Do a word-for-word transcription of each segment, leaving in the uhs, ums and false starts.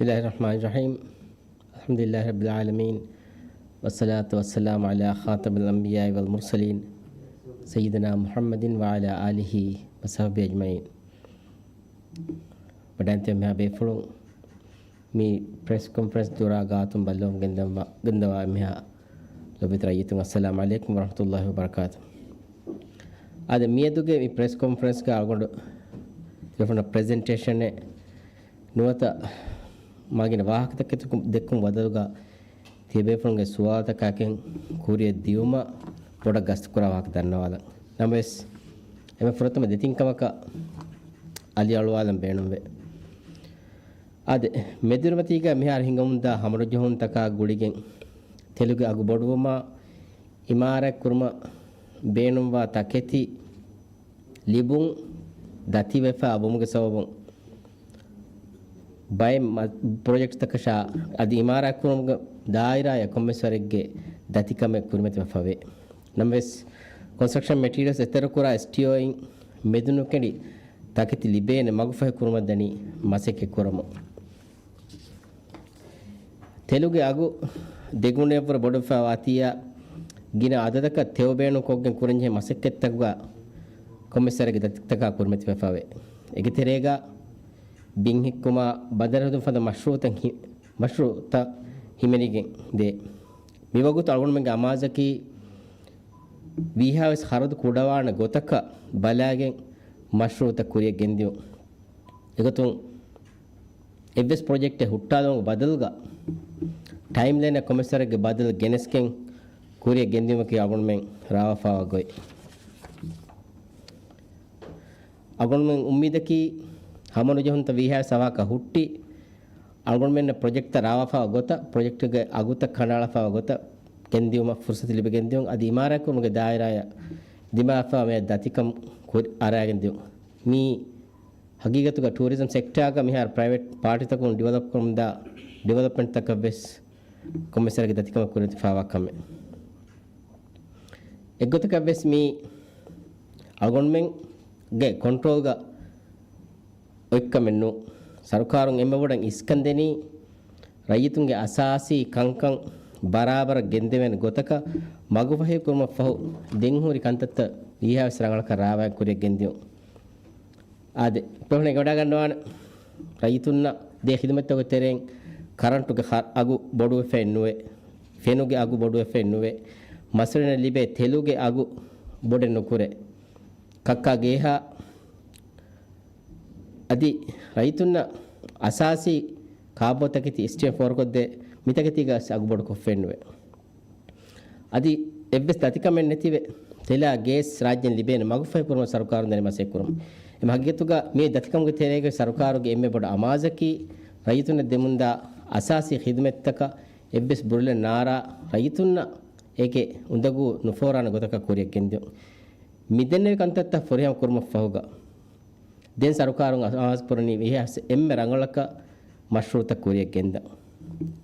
بسم الله الرحمن الرحيم. الحمد لله رب العالمين. والصلاة والسلام على خاتم الأنبياء والمرسلين سيدنا محمد وعلى آله وصحبه أجمعين. ވަޑައިންތެ މިހާ ބޭފުޅުން މި ޕްރެސް ކޮންފަރެންސް ދުރާ ގާތުން ބައްލަވަމުން ގެންދަވާ، ގެންދަވާ މިހާ ލޮބުވެތި ރައްޔިތުން، އައްސަލާމު ޢަލައިކުމް ވަރަޙްމަތުﷲ ވަބަރަކާތު. އާދެ، މިއަދުގެ މި ޕްރެސް ކޮންފަރެންސްގަ އަޅުގަނޑު ދެފުނަ ޕްރެޒެންޓޭޝަނެއް ނުވަތަ މާގިނަ ވާހަކަތަކެއް ދެއްކުން ބަދަލުގަ ތިޔަބޭފުޅުންގެ ސުވާލުތަކާކެން ކުރިއަށް ދިޔުމަށް ބޮޑަށް ގަސްތުކުރާ ވާހަކަ ދަންނަވާލަން. ނަމަވެސް، އެންމެ ފުރަތަމަ ދެތިން ކަމަކަށް އަލިއަޅުވާލަން ބޭނުންވޭ. އާދެ، މެދުރިމަތީގަ މިހާރު ހިނގަމުންދާ ހަމަނުޖެހުންތަކާ ގުޅިގެން ތެލުގެ އަގު ބޮޑުވުމާ، އިމާރާތް ކުރުމަށް ބޭނުންވާ ތަކެތި ލިބުން ދަތިވެފަ ވުމުގެ ސަބަބުން ބައެއް މަ-، ޕްރޮޖެކްޓްތަކަށާ އަދި އިމާރާތް ކުރުމުގެ ދާއިރާއަށް ކޮންމެސް ވަރެއްގެ ދަތިކަމެއް ކުރިމަތިވެފަވޭ. ނަމަވެސް، ކޮންސްޓްރަކްޝަން މެޓީރިއަލްސް އެތެރެކުރާ އެސްޓީއޯއިން މެދުނުކެނޑި ތަކެތި ލިބޭނެ މަގުފަހި ކުރުމަށް ދަނީ މަސައްކަތް ކުރަމުން. ތެލުގެ އަގު ދެގުނައަށްވުރެ ބޮޑުވެފަ ވާތީއާ، ގިނަ އަދަދަކަށް ތެޔޮ ބޭނުން ކޮށްގެން ކުރަންޖެހޭ މަސައްކަތްތަކުގަ ކޮންމެސް ވަރެއްގެ ދަތިތަކާ ކުރިމަތިވެފަވޭ. އޭގެ ތެރޭގަ ބިން ހިއްކުމާ، ބަނދަރު ހެދުން ފަދަ މަޝްރޫޢުތައް ހި-، މަޝްރޫޢުތައް ހިމެނިގެން ދޭ. މިވަގުތު އަޅުގަނޑުމެންގެ އަމާޒަކީ ވީހާވެސް ޚަރަދު ކުޑަވާނެ ގޮތަކަށް ބަލާގެން މަޝްރޫޢުތައް ކުރިއަށް ގެންދިޔުން. އެގޮތުން އެއްވެސް ޕްރޮޖެކްޓެއް ހުއްޓާލުމުގެ ބަދަލުގަ، ޓައިމްލައިނަށް ކޮންމެސް ވަރެއްގެ ބަދަލު ގެނެސްގެން ކުރިއަށް ގެންދިޔުމަކީ އަޅުގަނޑުމެން ރާވާފައިވާ ގޮތް. އަޅުގަނޑުމެން އުއްމީދަކީ ހަމަނުޖެހުންތައް ވީހާވެސް އަވަހަކަށް ހުއްޓި، އަޅުގަނޑުމެންނަށް ޕްރޮޖެކްޓްތައް ރާވާފައިވާ ގޮތަށް، ޕްރޮޖެކްޓްގެ އަގުތައް ކަނޑައަޅާފައިވާ ގޮތަށް ގެންދިޔުމަށް ފުރުސަތު ލިބިގެންދިޔުން، އަދި އިމާރާތްކުރުމުގެ ދާއިރާއަށް ދިމާވެފައިވާ މިއަދު ދަތިކަން ކުރި-، އަރާގެން ދިޔުން. މީ ހަގީގަތުގަ ޓޫރިޒަމް ސެކްޓާގަ މިހާރު ޕްރައިވެޓް ޕާޓީތަކުން ޑިވެލޮޕް ކުރަމުންދާ ޑިވެލޮޕްމަންޓްތަކަށްވެސް ކޮންމެސް ވަރެއްގެ ދަތިކަމެއް ކުރިމަތިވެފައިވާ ކަމެއް. އެއްގޮތަކަށްވެސް މީ އަޅުގަނޑުމެންގެ ކޮންޓްރޯލްގަ އޮތްކަމެއް ނޫން. ސަރުކާރުން އެންމެ ބޮޑަށް އިސްކަންދެނީ، ރައްޔިތުންގެ އަސާސީ ކަންކަން ބަރާބަރަށް ގެންދެވޭނެ ގޮތަކަށް މަގުފަހި ކުރުމަށްފަހު، ދެން ހުރި ކަންތައްތައް ވީހާވެސް ރަނގަޅަކަށް ރާވާގެން ކުރިއަށް ގެންދިޔުން. އާދެ، އެފަހުން އެނގިވަޑައިގަންނަވާނެ، ރައްޔިތުންނަށް ދޭ ޚިދުމަތްތަކުގެ ތެރެއިން ކަރަންޓުގެ ޚަ-، އަގު ބޮޑުވެފައެއް ނުވޭ، ފެނުގެ އަގު ބޮޑުވެފައެއް ނުވޭ، މަސްވެރިންނަށް ލިބޭ ތެލުގެ އަގު ބޮޑެއް ނުކުރޭ، ކައްކާ ގޭހާ އަދި ރައްޔިތުންނަށް އަސާސީ ކާބޯތަކެތި އެސްޓީއޯ ފޯރުކޮށްދޭ، މިތަކެތީގަ އަގު ބޮޑުކޮށްފައެއް ނުވޭ. އަދި އެއްވެސް ދަތިކަމެއް ނެތިވެ، ތެލާ ގޭސް ރާއްޖޭން ލިބޭނެ މަގުފަހި ކުރުމަށް ސަރުކާރުން ދަނީ މަސައްކަތް ކުރަމުން. އެމަ ހަގީގަތުގަ މި ދަތިކަމުގެ ތެރޭގަ ސަރުކާރުގެ އެންމެ ބޮޑު އަމާޒަކީ، ރައްޔިތުންނަށް ދެމުންދާ އަސާސީ ޚިދުމަތްތަކަށް އެއްވެސް ބުރުލެއް ނާރާ، ރައްޔިތުންނަށް އޭގެ އުނދަގޫ ނުފޯރާނެ ގޮތަކަށް ކުރިއަށް ގެންދިޔުން. މިދެންނެވި ކަންތައްތައް ފުރިހަމަ ކުރުމަށްފަހުގަ، ދެން ސަރުކާރުން އަ-، އަމާޒުކުރަނީ ވީހާވެސް އެންމެ ރަނގަޅަކަށް މަޝްރޫޢުތައް ކުރިއަށް ގެންދަން.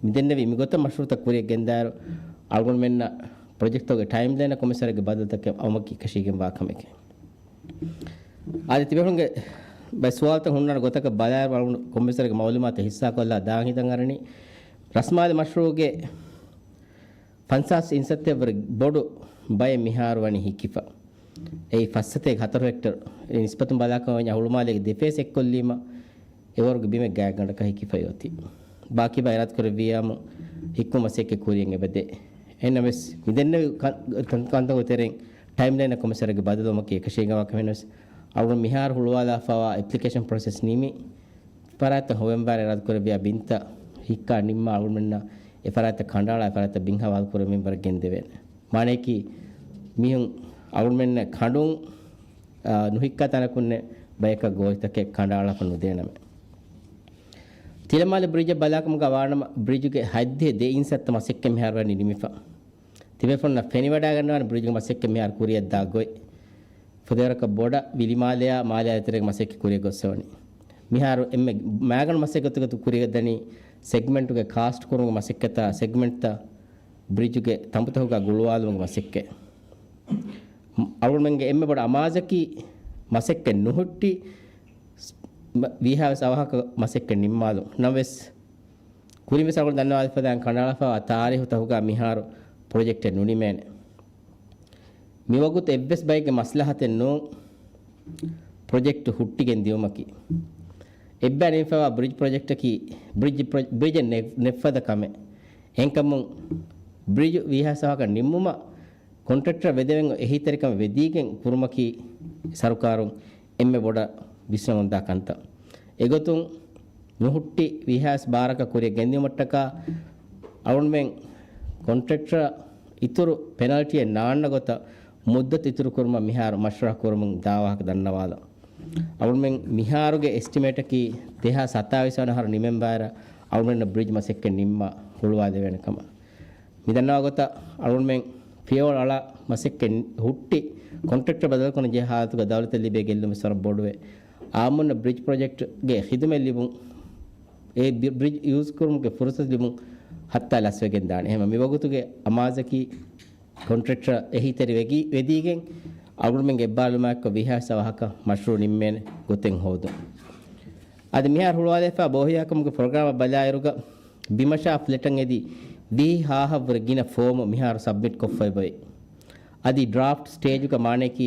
މިދެންނެވި މިގޮތަށް މަޝްރޫޢުތައް ކުރިއަށް ގެންދާއިރު، އަޅުގަނޑުމެންނަށް ޕްރޮޖެކްޓްތަކުގެ ޓައިމްލައިނަށް ކޮންމެސް ވަރެއްގެ ބަދަލުތަކެއް އައުމަކީ އެކަށީގެންވާ ކަމެކޭ. އާދެ، ތިބޭފުޅުންގެ ބައެއް ސުވާލުތައް ހުންނާނެ ގޮތަކަށް ބަލާއިރު، އަޅުގަނޑު ކޮންމެސް ވަރެއްގެ މައުލޫމާތު ހިއްސާކޮށްލާ ދާން ހިތަށް އަރަނީ، ރަސްމާލެ މަޝްރޫޢުގެ ފަންސާސް އިންސައްތައަށްވުރެ ބޮޑު ބައެއް މިހާރު ވަނީ ހިކިފަ. އެއީ ފައްސަތޭކަ ހަތަރު ހެކްޓަރު. އެ ނިސްބަތުން ބަލާކަމަށް ވަނީ ހުޅުމާލޭގެ ދެ ފޭސް އެއްކޮށްލީމަ، އެވަރުގެ ބިމެއް ގާތްގަނޑަކަށް ހިކިފައި އޮތީ. ބާކީ ބައި އިރާދަކުރެއްވިއްޔާމު ހިއްކުމަށް މަސައްކަތް ކުރިއަށް އެބަދޭ. އެހެންނަމަވެސް، މިދެންނެވި ކަން-، ކަން-، ކަންތަކުގެ ތެރެއިން ޓައިމްލައިނަށް ކޮންމެސް ވަރެއްގެ ބަދަލުވުމަކީ އެކަށީގެންވާ ކަމެއް ނަމަވެސް، އަޅުގަނޑު މިހާރު ހުޅުވާލާފައިވާ އެޕްލިކޭޝަން ޕްރޮސެސް ނިމި، ފަރާތްތައް ހޮވެން ވާރޭ އިރާދަކުރެއްވިއްޔާ ބިންތައް ހިއްކާ ނިންމާ އަޅުގަނޑުމެންނަށް އެ ފަރާތްތައް ކަނޑައަޅާ އެ ފަރާތްތައް ބިން ހަވާލު ކުރެއްވުމަށް ވަރަށް ގެންދެވޭނެ. މާނަޔަކީ މީހުން އަޅުގަނޑުމެންނަށް ކަނޑުން، އާ، ނުހިއްކާ ތަނަކުންނެއް ބަޔަކަށް ގޯތިތަކެއް ކަނޑައަޅާފަ ނުދޭނަމޭ. ތިލަމާލެ ބްރިޖަށް ބަލާކަމުގަ ވާނަމަ، ބްރިޖުގެ ހަތްދިހަ ދެ އިންސައްތަ މަސައްކަތް މިހާރު ވަނީ ނިމިފަ. ތިބޭފުޅުންނަށް ފެނިވަޑައިގަންނަވާނެ ބްރިޖުގެ މަސައްކަތް މިހާރު ކުރިއަށްދާ ގޮތް. ފުދޭވަރަކަށް ބޮޑަށް ވިލިމާލެއާ މާލެއާ ދޭތެރޭގެ މަސައްކަތް ކުރިއަށް ގޮއްސަވަނީ. މިހާރު އެންމެ މައިގަނޑު މަސައްކަތް ގޮތުގަ ކުރިއަށްދަނީ ސެގްމެންޓުގެ ކާސްޓް ކުރުމުގެ މަސައްކަތާ ސެގްމެންޓްތައް ބްރިޖުގެ ތަނބުތަކުގަ ގުޅުވާލުމުގެ މަސައްކަތް. އަޅުގަނޑުމެންގެ އެންމެ ބޮޑު އަމާޒަކީ މަސައްކަތް ނުހުއްޓި، ވީހާވެސް އަވަހަކަށް މަސައްކަތް ނިންމާލުން. ނަމަވެސް، ކުރިންވެސް އަޅުގަނޑު ދަންނަވާލަފަދައިން ކަނޑައަޅާފައިވާ ތާރީހުތަކުގަ މިހާރު ޕްރޮޖެކްޓެއް ނުނިމޭނެ. މިވަގުތު އެއްވެސް ބައެއްގެ މަސްލަހަތެއް ނޫން ޕްރޮޖެކްޓް ހުއްޓިގެން ދިއުމަކީ. އެއްބައި ނިމިފައިވާ ބްރިޖް ޕްރޮޖެކްޓަކީ ބްރިޖް ޕްރޮ-، ބްރިޖެއް ނެ-، ނެއްފަދަ ކަމެއް. އެހެންކަމުން ބްރިޖު ވީހާވެސް އަވަހަކަށް ނިންމުމަށް ކޮންޓްރެކްޓަރ ވެދެވެން އެހީތެރިކަމެއް ވެދީގެން ކުރުމަކީ ސަރުކާރުން އެންމެ ބޮޑަށް ވިސްނަމުންދާ ކަންތައް. އެގޮތުން ނުހުއްޓި ވީހާވެސް ބާރަކަށް ކުރިއަށް ގެންދިއުމަށްޓަކާ އަޅުގަނޑުމެން ކޮންޓްރެކްޓަރ އިތުރު ޕެނަލްޓީއެއް ނާންނަ ގޮތަށް މުއްދަތު އިތުރު ކުރުމަށް މިހާރު މަޝްވަރާ ކުރަމުން ދާ ވާހަކަ ދަންނަވާލަން. އަޅުގަނޑުމެން މިހާރުގެ އެސްޓިމޭޓަކީ ދެހާސް ސަތާވީސް ވަނަ އަހަރު ނިމެން ބާރަށް އަޅުގަނޑުމެންނަށް ބްރިޖް މަސައްކަތް ނިންމާ ހުޅުވާލެވޭނެ ކަމަށް. މި ދަންނަވާ ގޮތަށް އަޅުގަނޑުމެން ފިޔަވަޅު އަޅާ މަސައްކަތް ހުއްޓި ކޮންޓްރެކްޓަރ ބަދަލުކުރަން ޖެހޭ ހާލަތުގަ ދައުލަތަށް ލިބޭ ގެއްލުން ވެސް ވަރަށް ބޮޑުވޭ. އާއްމުންނަށް ބްރިޖް ޕްރޮޖެކްޓްގެ ޚިދުމަތް ލިބުން، އެ ބި-، ބްރިޖް ޔޫޒް ކުރުމުގެ ފުރުސަތު ލިބުން ހައްތާ ލަސްވެގެން ދާނެ. އެހެންވެ، މިވަގުތުގެ އަމާޒަކީ ކޮންޓްރެކްޓަރ އެހީތެރި ވެގި-، ވެދީގެން އަޅުގަނޑުމެންގެ އެއްބާރުލުމާއެކު ވީހާވެސް އަވަހަކަށް މަޝްރޫއު ނިންމޭނެ ގޮތެއް ހޯދުން. އަދި މިހާރު ހުޅުވާލައިފާ ބޯހިޔާކަމުގެ ޕްރޮގްރާމަށް ބަލާއިރުގަ ބިމަށާ ފްލެޓަށް އެދި ވިހި ހާހަށްވުރެ ގިނަ ފޯމު މިހާރު ސަބްމިޓް ކޮށްފައި އޮތް. އަދި ޑްރާފްޓް ސްޓޭޖުގަ މާނައަކީ،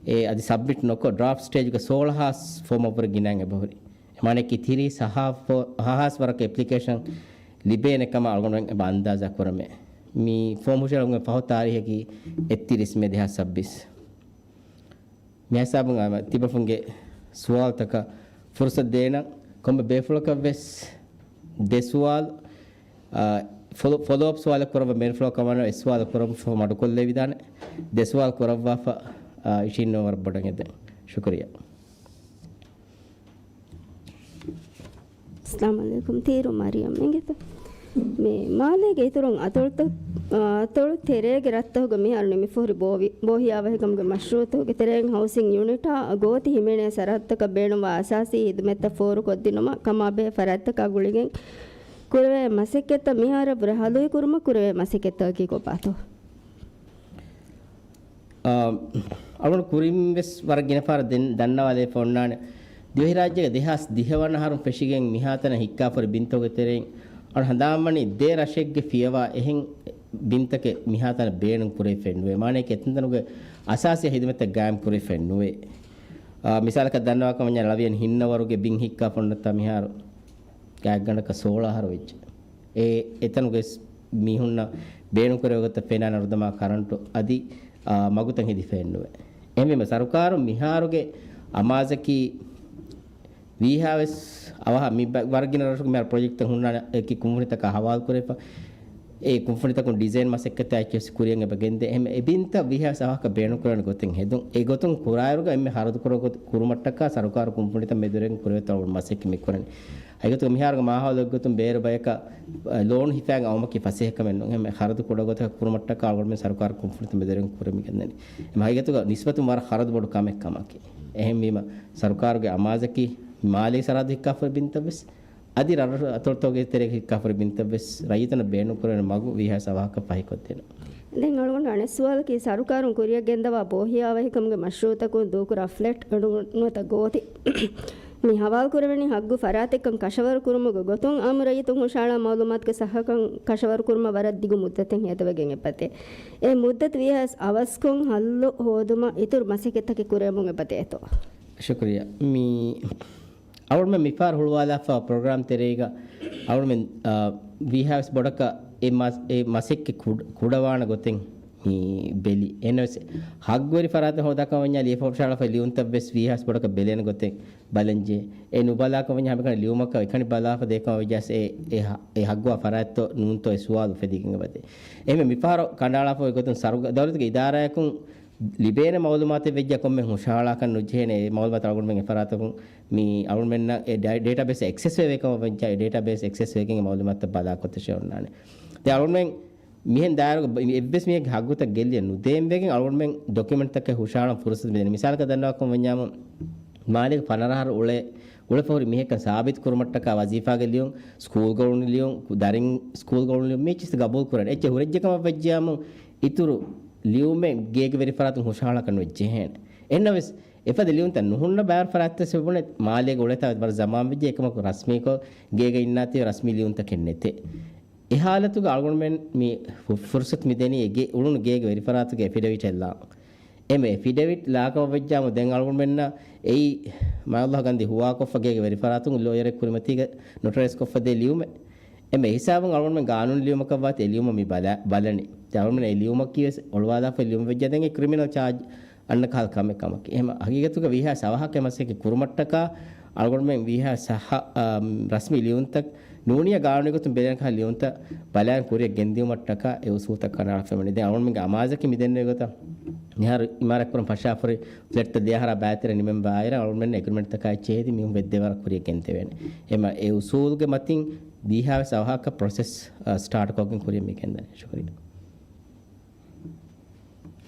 އެ، އަދި ސަބްމިޓް ނުކޮށް ޑްރާފްޓް ސްޓޭޖުގަ ސޯޅަ ހާސް ފޯމަށްވުރެ ގިނައިން އެބަހުރި. މާނައަކީ ތިރީސް ހާހަށް ފޯ-، ހާހާސް ވަރަކަށް އެޕްލިކޭޝަން ލިބޭނެ ކަމަށް އަޅުގަނޑުމެން އެބަ އަންދާޒާ ކުރަމޭ. މި ފޯމް ހުށަހެޅުމުގެ ފަހު ތާރީހަކީ އެއްތިރީސް މޭ ދެހާސް ސައްބީސް. މި ހިސާބުން އާ، ތިބަފުންގެ ސުވާލުތަކަށް ފުރުސަތު ދޭނަން. ކޮންމެ ބޭފުޅަކަށް ވެސް ދެ ސުވާލު، އާ، ފޮލޯ-، ފޮލޯއަޕް ސުވާލެއް ކުރައްވާ، ބޭފުޅަކަށް ވާނަމަ އެއް ސުވާލެއް ކުރައްވާ މަޑުކޮށްލެވިދާނެ. ދެ ސުވާލު ކުރައްވާފަ، އާ، އިށީންނަ ވަރަށް ބޮޑަށް އެދެން. ޝުކުރިއްޔާ. އައްސަލާމު ޢަލައިކުމް. ތީރު މަރިޔަމް އިނގޭތަ؟ މި މާލޭގެ އިތުރުން އަތޮޅުތައް-، އަތޮޅު ތެރޭގެ ރަށްތަކުގަ މިހާރު ނިމިފަހުރި ބޯވި-، ބޯހިޔާވަހިކަމުގެ މަޝްރޫޢުތަކުގެ ތެރެއިން ހައުސިން ޔުނިޓާ ގޯތި ހިމެނޭ ސަރަހައްދުތަކަށް ބޭނުންވާ އަސާސީ ހިދުމަތްތައް ފޯރުކޮށްދިނުމަށް ކަމާބެހޭ ފަރާތްތަކާ ގުޅިގެން ކުރެވޭ މަސައްކަތްތައް މިހާރަށްވުރެ ހަލުވިކުރުމަށް ކުރެވޭ މަސައްކަތްތަކަކީ ކޮބާތޯ؟ އާ، އަޅުގަނޑު ކުރިން ވެސް ވަރަށް ގިނަ ފަހަރަށް ދެން ދަންނަވާލައިފަ އޮންނާނެ. ދިވެހިރާއްޖޭގެ ދެހާސް ދިހަ ވަނަ އަހަރުން ފެށިގެން މިހާތަނަށް ހިއްކާފަހުރި ބިންތަކުގެ ތެރެއިން އަޅުގަނޑު ހަނދާންވަނީ ދެ ރަށެއްގެ ފިޔަވާ އެހެން ބިންތަކެއް މިހާތަނަށް ބޭނުން ކުރެވިފައެއް ނުވޭ. މާނައަކީ އެތަންތަނުގެ އަސާސީ ހިދުމަތްތައް ގާއިމް ކުރެވިފައެއް ނުވޭ. އާ، މިސާލަކަށް ދަންނަވާކަމަށް ވަންޏާ ޅަވިޔަނި ހިންނަވަރުގެ ބިން ހިއްކާފަ އޮންނަތާ މިހާރު ގާތްގަނޑަކަށް ސޯޅަ އަހަރު ވެއްޖެ. އެ އެތަނުގެ މީހުންނަށް ބޭނުންކުރެވޭ ގޮތަށް ފެނާ ނަރުދަމާ ކަރަންޓު އަދި، އާ، މަގުތައް ހެދިފައެއް ނުވޭ. އެހެންވީމަ ސަރުކާރުން މިހާރުގެ އަމާޒަކީ ވީހާވެސް އަވަހަށް މި ބަ-، ވަރަށް ގިނަ ރަށަކު މިހާރު ޕްރޮޖެކްޓްތައް ހުންނާނެ އެކި ކުންފުނިތަކާ ހަވާލުކުރެވިފަ. އެ ކުންފުނިތަކުން ޑިޒައިން މަސައްކަތާ އެއްޗެއް ކުރިއަށް އެބަ ގެންދޭ. އެހެން އެ ބިންތައް ވީހާވެސް އަވަހަކަށް ބޭނުންކުރާނެ ގޮތެއް ހެދުން. އެ ގޮތުން ކުރާއިރުގަ އެންމެ ހަރަދު ކުރ-، ކުރުމަށްޓަކާ ސަރުކާރު ކުންފުނިތައް މެދުވެރިން ކުރެވޭތޯ މަސައްކަތް މި ކުރަނީ. އެގޮތުގަ މިހާރުގެ މާހައުލެއްގޮތުން ބޭރު ބަޔަކަށް، އަ، ލޯން ހިފާގެން އައުމަކީ ފަސޭހަކަމެއް ނޫން. އެހެން ހަރަދު ކުޑަގޮތަކަށް ކުރުމަށްޓަކާ އަޅުގަނޑުމެން ސަރުކާރު ކުންފުނިތައް މެދުވެރިން ކުރެވިގެންދަނީ. އެމަ ހަގީގަތުގަ ނިސްބަތުން ވަރަށް ހަރަދު ބޮޑު ކަމެއް ކަމަކީ. އެހެންވީމަ ސަރުކާރުގެ އަމާޒަކީ މާލޭ ސަރަހައްދު ހިއްކާފަ ބިންތައްވެސް އަދި ރަށްރަށު އަތޮޅުތަކުގެ ތެރޭގަ ހިއްކާފަ ބިންތައްވެސް ރައްޔިތުންނަށް ބޭނުންކުރެވޭނެ މަގު ވީހާވެސް އަވަހަކަށް ފަހިކޮށްދޭނަން. ދެން އަޅުގަނޑު އަނެއް ސުވާލަކީ، ސަރުކާރުން ކުރިއަށް ގެންދަވާ ބޯހިޔާވަހިކަމުގެ މަޝްރޫޢުތަކުން ދޫކުރާ ފްލެޓް ނުވަތަ ގޯތި މި ހަވާލުކުރެވެނީ ހައްގު ފަރާތެއްކަން ކަށަވަރު ކުރުމުގެ ގޮތުން އާއްމު ރައްޔިތުން ހުށަހަޅާ މައުލޫމާތުގެ ސައްހަކަން ކަށަވަރު ކުރުމަށް ވަރަށް ދިގު މުއްދަތެއް ހޭދަވެގެން އެބަދޭ. އެ މުއްދަތު ވީހާވެސް އަވަސްކޮށް ހައްލު ހޯދުމަށް އިތުރު މަސައްކަތްތަކެއް ކުރެވެމުން އެބަދޭތޯ؟ ޝުކުރިއްޔާ. މި އަޅުގަނޑުމެން މިފަހަރު ހުޅުވާލާފަ ޕްރޮގްރާމް ތެރޭގަ އަޅުގަނޑުމެން، އާ، ވީހާވެސް ބޮޑަކަށް އެ މަސް-، އެ މަސައްކަތް ކުޑަ-، ކުޑަވާނެ ގޮތެއް މި ބެލި. އެހެނަސް ހައްގުވެރި ފަރާތެއް ހޯދާކަމަށް ވަންޏާ ލިޔެފަ ހުށަހަޅާފައި ލިޔުންތައްވެސް ވީހާވެސް ބޮޑަކަށް ބެލޭނެ ގޮތެއް ބަލަންޖެހޭ. އެ ނުބަލާކަމަށް ވަންޏާ ހަމައެކަނި ލިޔުމަކަށް އެކަނި ބަލާފަ ދޭކަމަށް ވެއްޖާސް އެ، އެ ހަ-، އެ ހައްގުވާ ފަރާތްތޯ ނޫންތޯ އެ ސުވާލު އުފެދިގެން އެބަދޭ. އެހެންވެ މިފަހަރު ކަނޑައަޅާފަ އޮތް ގޮތުން ސަރު-، ދައުލަތުގެ އިދާރާއަކުން ލިބޭނެ މައުލޫމާތެއް ވެއްޖާ ކޮންމެ ހުށަހަޅާކަށް ނުޖެހޭނެ. އެ މައުލޫމާތު އަޅުގަނޑުމެން އެ ފަރާތަކުން މި އަޅުގަނޑުމެންނަށް އެ ޑަ-، ޑޭޓާބޭސް އެކްސެސް ވެވޭ ކަމަށް ވެއްޖާ، އެ ޑޭޓާބޭސް އެކްސެސް ވެގެން އެ މައުލޫމާތުތައް ބަލާކޮށްތަށެއް އޮންނާނެ. ދެން އަޅުގަނޑުމެން މިހެން ދާއިރުގަ އެއްވެސް މީހެއްގެ ހައްގުތައް ގެއްލިއެއް ނުދޭން ވެގެން އަޅުގަނޑުމެން ޑޮކިއުމެންޓްތަކެއް ހުށަހަޅަން ފުރުސަތު މިދެނީ. މިސާލަކަށް ދަންނަވާކަމަށް ވަންޏާމު، މާލޭގެ ފަނަރަ އަހަރު އުޅޭ، އުޅެފަ ހުރި މީހެއްކަން ސާބިތު ކުރުމަށްޓަކާ ވަޒީފާގެ ލިޔުން، ސްކޫލްގަ އުޅުނު ލިޔުން، ދަރިން ސްކޫލްގަ އުޅުނު ލިޔުން، މި އެއްޗިސް ގަބޫލު ކުރަން. އެއްޗެއް ހުރެއްޖެ ކަމަށް ވެއްޖިޔާމު، އިތުރު ލިޔުމެއް ގޭގެ ވެރި ފަރާތުން ހުށަހަޅާކަށް ނުޖެހޭނެ. އެހެންނަމަވެސް، އެފަދަ ލިޔުންތައް ނުހުންނަ ބައިވަރު ފަރާތްތައް ސަބަބުން މާލޭގަ އުޅޭތާ ވަރަށް ޒަމާން ވެއްޖެ. އެކަމަކު ރަސްމީކޮށް ގޭގަ އިންނާތީ ރަސްމީ ލިޔުންތަކެއް ނެތޭ. އެ ހާލަތުގަ އަޅުގަނޑުމެން މި ފު-، ފުރުސަތު މި ދެނީ އެ ގޭ، އުޅުނު ގޭގެ ވެރިފަރާތުގެ އެފިޑެވިޓެއް ލާން. އެމެ އެފިޑެވިޓް ލާކަމަށް ވެއްޖާމު ދެން އަޅުގަނޑުމެންނަށް އެއީ މާލަ ގަންދި ހުވާކޮށްފަ ގޭގެ ވެރިފަރާތުން ލޯޔަރެއް ކުރިމަތީގަ ނޮޓަރައިޒް ކޮށްފަ ދޭ ލިޔުމެއް. އެމެ ހިސާބުން އަޅުގަނޑުމެން ގާނޫނު ލިޔުމަކަށް ވާތީ އެ ލިޔުމަށް މި ބަލަ-، ބަލަނީ. ދެން އަޅުގަނޑުމެން އެ ލިޔުމަކީ ވެސް އޮޅުވާލާފަ ލިޔުމަށް ވެއްޖެ ދެން އެ ކްރިމިނަލް ޗާޖް އަންނަ ކަހަލަ ކަމެއް ކަމަކީ. އެހެން ހަގީގަތުގަ ވީހާ ސަވަހަކަށް މަސައްކަތް ކުރުމަށްޓަކާ އަޅުގަނޑުމެން ވީހާ ސަހަ-، އާ، ރަސްމީ ލިޔުންތައް ނޫނީ ގާނޫނީ ގޮތުން ބެލެނި ކަހަލަ ލިޔުންތައް ބަލައިން ކުރިއަށް ގެންދިއުމަށްޓަކާ އެ އުސޫލުތައް ކަނޑައަޅާފައިވަނީ. ދެން އަޅުގަނޑުމެންގެ އަމާޒަކީ މިދެންނެވި ގޮތަށް މިހާރު އިމާރާތް ކުރަން ފަށާފަހުރި ފްލެޓްތައް ދެ އަހަރާ ބައިތިރަ ނިމެން ބާއިރަށް އަޅުގަނޑުމެން އެގްރިމެންޓްތަކާ އެއްޗެހި މީހުން ވެއްދެވަރަށް ކުރިއަށް ގެންދެވޭނެ. އެމަ އެ އުސޫލުގެ މަތިން ދީހާވެސް އަވަހަކަށް ޕްރޮސެސް، އަ، ސްޓާޓް ކޮށްގެން ކުރިއަށް މި ގެންދަނީ. ޝުކުރިއްޔާ.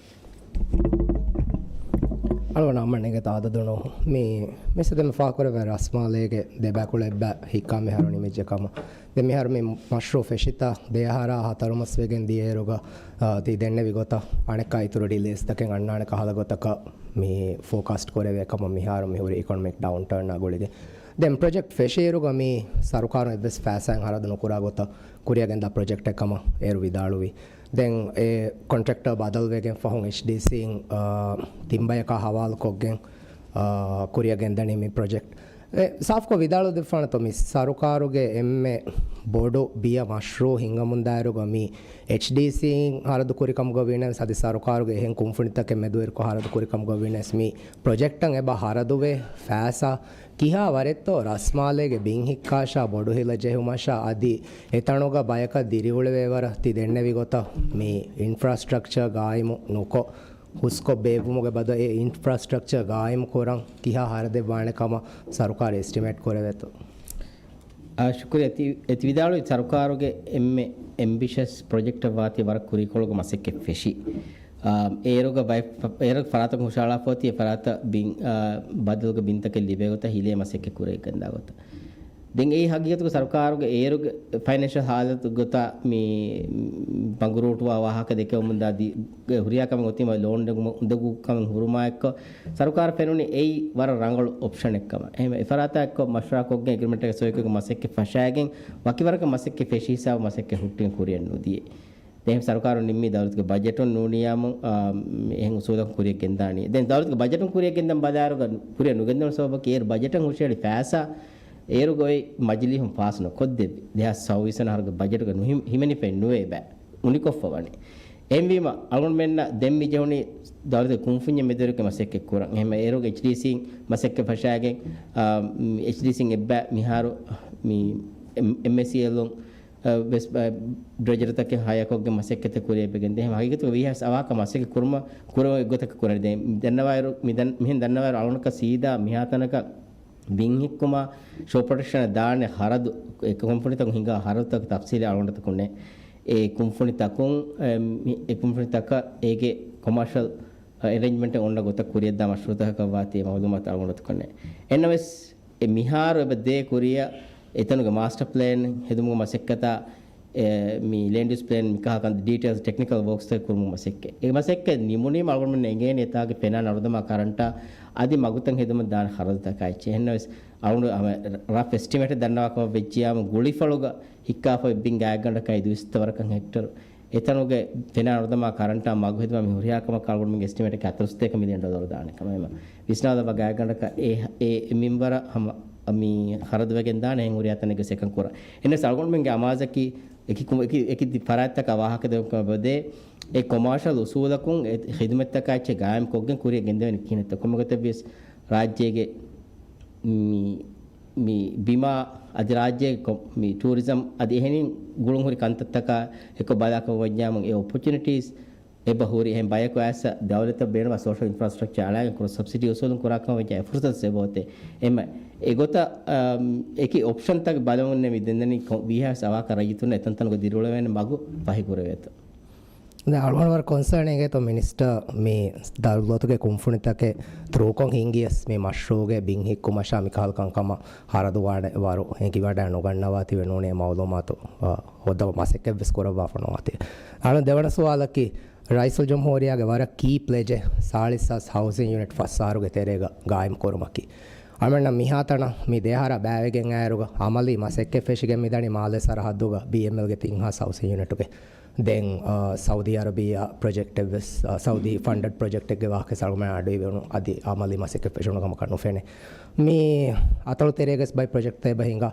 އަޅުގަނޑު އަމަން އެނގޭތޯ އަދަދު ނޫން. މި، މިސް ދެން ފާކުރެވޭ ރަސްމާލޭގެ ދެބައިކުޅަ އެއްބަ ހިއްކާ މިހާރު ނިމިއްޖެ ކަމަށް. ދެން މިހާރު މި މަޝްރޫ ފެށިތާ ދެ އަހަރާ ހަތަރު މަސް ވެގެން ދިޔައިރުގަ، އާ، ތި ދެންނެވި ގޮތަށް އަނެއްކާ އިތުރު ޑިލޭސްތަކެއް އަންނާނެ ކަހަލަ ގޮތަކަށް މި ފޯކާސްޓް ކުރެވޭ ކަމަށް މިހާރު މި ހުރި އިކޮނޮމިކް ޑައުންޓާންއާ ގުޅިގެން. ދެން ޕްރޮޖެކްޓް ފެށިއިރުގަ މި ސަރުކާރުން އެއްވެސް ފައިސާއެއް ހަރަދު ނުކުރާ ގޮތަށް ކުރިއަށް ގެންދާ ޕްރޮޖެކްޓެއް ކަމަށް އޭރު ވިދާޅުވި. ދެން އެ ކޮންޓްރެކްޓަރ ބަދަލުވެގެން ފަހުން އެޗްޑީސީން، އާ، ތިން ބަޔަކާ ހަވާލުކޮށްގެން، އާ، ކުރިއަށް ގެންދަނީ މި ޕްރޮޖެކްޓް. އެ، ސާފްކޮށް ވިދާޅު ދެއްވާނެތޯ މި ސަރުކާރުގެ އެންމެ ބޮޑު ބިޔަ މަޝްރޫ ހިންގަމުންދާއިރުގަ މި އެޗްޑީސީން ހަރަދު ކުރިކަމުގަ ވީނަސް އަދި ސަރުކާރުގެ އެހެން ކުންފުނިތަކެއް މެދުވެރިކޮށް ހަރަދު ކުރިކަމުގަ ވީނަސް މި ޕްރޮޖެކްޓަށް އެބަ ހަރަދުވޭ ފައިސާ ކިހާ ވަރެއްތޯ ރަސްމާލޭގެ ބިން ހިއްކާށާ ބޮޑު ހިލަ ޖެހުމަށާ އަދި އެތަނުގަ ބަޔަކަށް ދިރިއުޅެވޭވަރަށް ތި ދެންނެވި ގޮތަށް މި އިންފްރާސްޓްރަކްޗަރ ގާއިމު ނުކޮށް، ހުސްކޮށް ބޭއްވުމުގެ ބަދަލު އެ އިންފްރާސްޓްރަކްޗަރ ގާއިމު ކުރަން ކިހާ ހަރަދެއް ވާނެ ކަމަށް ސަރުކާރު އެސްޓިމޭޓް ކުރެވޭތޯ؟ އާ، ޝުކުރިއްޔާ. ތި، އެ ތި ވިދާޅުވި ސަރުކާރުގެ އެންމެ އެމްބިޝަސް ޕްރޮޖެކްޓަށް ވާތީ ވަރަށް ކުރީކޮޅުގެ މަސައްކަތް ފެށި. އާ، އޭރުގަ ބައެއް ފަ-، އޭރު ފަރާތަކުން ހުށަހަޅާފަ އޮތީ އެ ފަރާތަށް ބިން، އާ، ބަދަލުގެ ބިންތަކެއް ލިބޭ ގޮތަށް ހިލޭ މަސައްކަތް ކުރެވިގެންދާ ގޮތަށް. ދެން އެއީ ހަގީގަތުގަ ސަރުކާރުގެ އޭރުގެ ފައިނޭންޝަލް ހާލަތު ގޮތަށް މި ބަނގުރޫޓުވާ ވާހަކަ ދެކެވެމުންދާ ދި-، ގެ ހުރިހާ ކަމެއް އޮތީމަ ލޯން ދެގުމަށް އުނދަގޫ ކަމެއް ހުރުމާއެއްކޮށް، ސަރުކާރަށް ފެނުނީ އެއީ ވަރަށް ރަނގަޅު އޮޕްޝަނެއް ކަމަށް. އެހެންވެ، އެފަރާތާ އެއްކޮށް މަޝްވަރާކޮށްގެން އެގްރިމެންޓެއްގެ ސޮއިކޮށްގެން މަސައްކަތް ފަށާގެން ވަކިވަރަކަށް މަސައްކަތް ފެށި ހިސާބު މަސައްކަތް ހުއްޓިގެން ކުރިއަށް ނުދިޔަ. ދެން ސަރުކާރުން ނިންމީ ދައުލަތުގެ ބަޖެޓުން ނޫނިއްޔާމު، އާ، އެހެން އުސޫލަކުން ކުރިއަށް ގެންދާނީ. ދެން ދައުލަތުގެ ބަޖެޓުން ކުރިއަށް ގެންދަން ބަލާއިރުގަ ކުރިއަށް ނުގެންދަން ސަބަބަކީ އޭރު ބަޖެޓަށް ހުށަހެޅި ފައިސާ އޭރުގަ އޮތް މަޖިލީހުން ފާސް ނުކޮށްދެއްވި. ދެހާސް ސައުވީސް ވަނަ އަހަރުގެ ބަޖެޓުގަ ނުހި-، ހިމެނިފައެއް ނުވޭ ބައެއް. އުނިކޮށްފަ ވަނީ. އެހެންވީމަ، އަޅުގަނޑުމެންނަށް ދެން މި ޖެހުނީ ދައުލަތުގެ ކުންފުންޏެއް މެދުވެރިކޮށް މަސައްކަތް ކުރަން. އެހެންވެ، އޭރުގެ އެޗްޑީސީން މަސައްކަތް ފަށާގެން، އާ، އެޗްޑީސީން އެއްބަ މިހާރު މި އެމް-، އެމްއޭސީއެލުން، އާ، ވެސް، އާ، ޑްރެޖަރުތަކެއް ހަޔަކޮށްގެން މަސައްކަތެއް ކުރިއަށް ވެގެން ދޭ. ހަގީގަތުގަ ވީހާވެސް އަވަހަކަށް މަސައްކަތް ކުރުމަށް ކުރެވޭ ގޮތަކަށް ކުރަނީ. ދެން މިދަންނަވާއިރު، މިދަން-، މިހެން ދަންނަވާއިރު އަޅުގަނޑަކަށް ސީދާ މިހާތަނަކަށް ބިން ހިއްކުމާ ޝޯ ޕްރޮޓެކްޝަނަށް ދާނެ ހަރަދު، އެ ކުންފުނިތަކުން ހިނގާ ހަރަދުތަކުގެ ތަފްސީލެއް އަޅުގަނޑުތަކުންނޭ. އެ ކުންފުނިތަކުން، އެ، މި-، އެ ކުންފުނިތަކަށް އޭގެ ކޮމާޝަލް، އެ، އެރޭންޖްމަންޓެއް އޮންނަ ގޮތަށް ކުރިއަށްދާ މަޝްރޫއުތަކަކަށް ވާތީ މައުލޫމާތު އަޅުގަނޑުތަކުންނޭ. އެހެންނަމަވެސް، އެ މިހާރު އެބަ ދޭ ކުރިއަށް އެތަނުގެ މާސްޓަ ޕްލޭން ހެދުމުގެ މަސައްކަތާ، އެ، މި ލޭންޑް ޔޫސް ޕްލޭން މިކަހަލަ ކަން ޑީޓެއިލްސް ޓެކްނިކަލް ވޯކްސްތައް ކުރުމުގެ މަސައްކަތް. އެ މަސައްކަތް ނިމުނީމަ އަޅުގަނޑުމެން އެނގޭނެ އެތާގެ ފެނާ ނަރުދަމާ ކަރަންޓާ އަދި މަގުތައް ހެދުމަށް ދާނެ ޚަރަދުތަކާ އެއްޗެއް. އެހެންނަމަވެސް، އަޅުގަނޑު އަމަ ރަފް އެސްޓިމޭޓެއް ދަންނަވާކަމަށް ވެއްޖިޔާމު ގުޅިފަޅުގަ ހިއްކާފަ އޮތް ބިން ގާތްގަނޑަކަށް ދުއިސައްތަ ވަރަކަށް ހެކްޓަރު. އެތަނުގެ ފެނާ ނަރުދަމާ ކަރަންޓާ މަގު ހެދުމަށް މި ހުރިހާ ކަމަކަށް އަޅުގަނޑުމެންގެ އެސްޓިމޭޓަކީ ހަތަރުސަތޭކަ މިލިއަން ޑޮލަރު ދާނެ ކަމަށް. އެމަ ވިސްނާލަބަ ގާތްގަނޑަކަށް އެ، އެ މިންވަރަށް ހަމަ މި ޚަރަދުވެގެން ދާނެ އެހެން ހުރިހާ ތަނެއްގެ ސެކަން ކުރަން. އެހެނަސް އަޅުގަނޑުމެންގެ އަމާޒަކީ އެކި ކު-، އެކި، އެކި ދި-، ފަރާތްތަކަށް ވާހަކަ ދެއްވުމަށް ބަދޭ، އެ ކޮމާޝަލް އުސޫލަކުން އެ ޚިދުމަތްތަކާ އެއްޗެއް ގާއިމް ކޮށްގެން ކުރިއަށް ގެންދެވެނީ ކިހިނެއްތޯ؟ ކޮންމެ ގޮތެއްވިޔަސް ރާއްޖޭގެ މި، މި ބިމާ އަދި ރާއްޖޭގެ ކޮ-، މި ޓޫރިޒަމް އަދި އެހެނިން ގުޅުން ހުރި ކަންތައްތަކާ އެކޮށް ބަލާކަށް ވަންޏާމު އެ އޮޕޮޗުނިޓީސް އެބަ ހުރި. އެހެން ބަޔަކު އައިސް ދައުލަތަށް ބޭނުންވާ ސޯޝަލް އިންފްރާސްޓްރަކްޗާ އަޅާގެން ކްރޮސް ސަބްސިޑީ އުސޫލުން ކުރާކަމަށް ވެއްޖެ އެ ފުރުސަތު އެބައޮތޭ. އެމަ އެގޮތަށް، އަމް، އެކި އޮޕްޝަންތަކެއް ބަލަމުންނެ މި ދެންނެވި ކޮ-، ވީހާވެސް އަވާކަށް ރައްޔިތުންނަށް އެތަންތަނުގަ ދިރިއުޅެވޭނެ މަގު ފަހިކުރެވޭތޯ. ދެން އަޅުގަނޑު ވަރަށް ކޮންސާން އިނގޭތޯ މިނިސްޓަރ މި ދައުލަތުގެ ކުންފުނިތަކެއް ތްރޫކޮށް ހިންގިޔަސް މި މަޝްރޫގެ ބިން ހިއްކުމަށާ މިކަހަލަ ކަންކަމަށް ހަރަދުވާނެ ވަރު ހެނގިވަޑަ ނުގަންނަވާތީވެ ނޫނޭ މައުލޫމާތު، އަ، ހޯއްދަވާ މަސައްކަތްވެސް ކުރައްވާފަ ނުވާތީ. އަޅު ދެވަނަ ސުވާލަކީ، ރައީސުލްޖުމްހޫރިއްޔާގެ ވަރަށް ކީ ޕްލެޖެއް ސާޅީސް ހާސް ހައުސިން ޔުނިޓް ފަސް އަހަރުގެ ތެރޭގަ ގާއިމް ކުރުމަކީ. އަޅުމެންނަށް މިހާތަނަށް މި ދެއަހަރާ ބައިވެގެން އައިއިރުގަ އަމަލީ މަސައްކަތް ފެށިގެން މިދަނީ މާލެ ސަރަހައްދުގަ ބީއެމްއެލްގެ ތިން ހާސް ހައުސިން ޔުނިޓުގެ. ދެން، އާ، ސައުދީ އަރަބިއްޔާ ޕްރޮޖެކްޓެއް ވެސް، އާ، ސައުދީ ފަންޑަޑް ޕްރޮޖެކްޓެއްގެ ވާހަކަ އަޅުގަނޑުމެން އަޑުއިވުނު އަދި އަމަލީ މަސައްކަތް ފެށުނު ކަމަކަށް ނުފެނޭ. މި އަތޮޅު ތެރޭގަސް ބައި ޕްރޮޖެކްޓްތައް އެބަ ހިނގާ.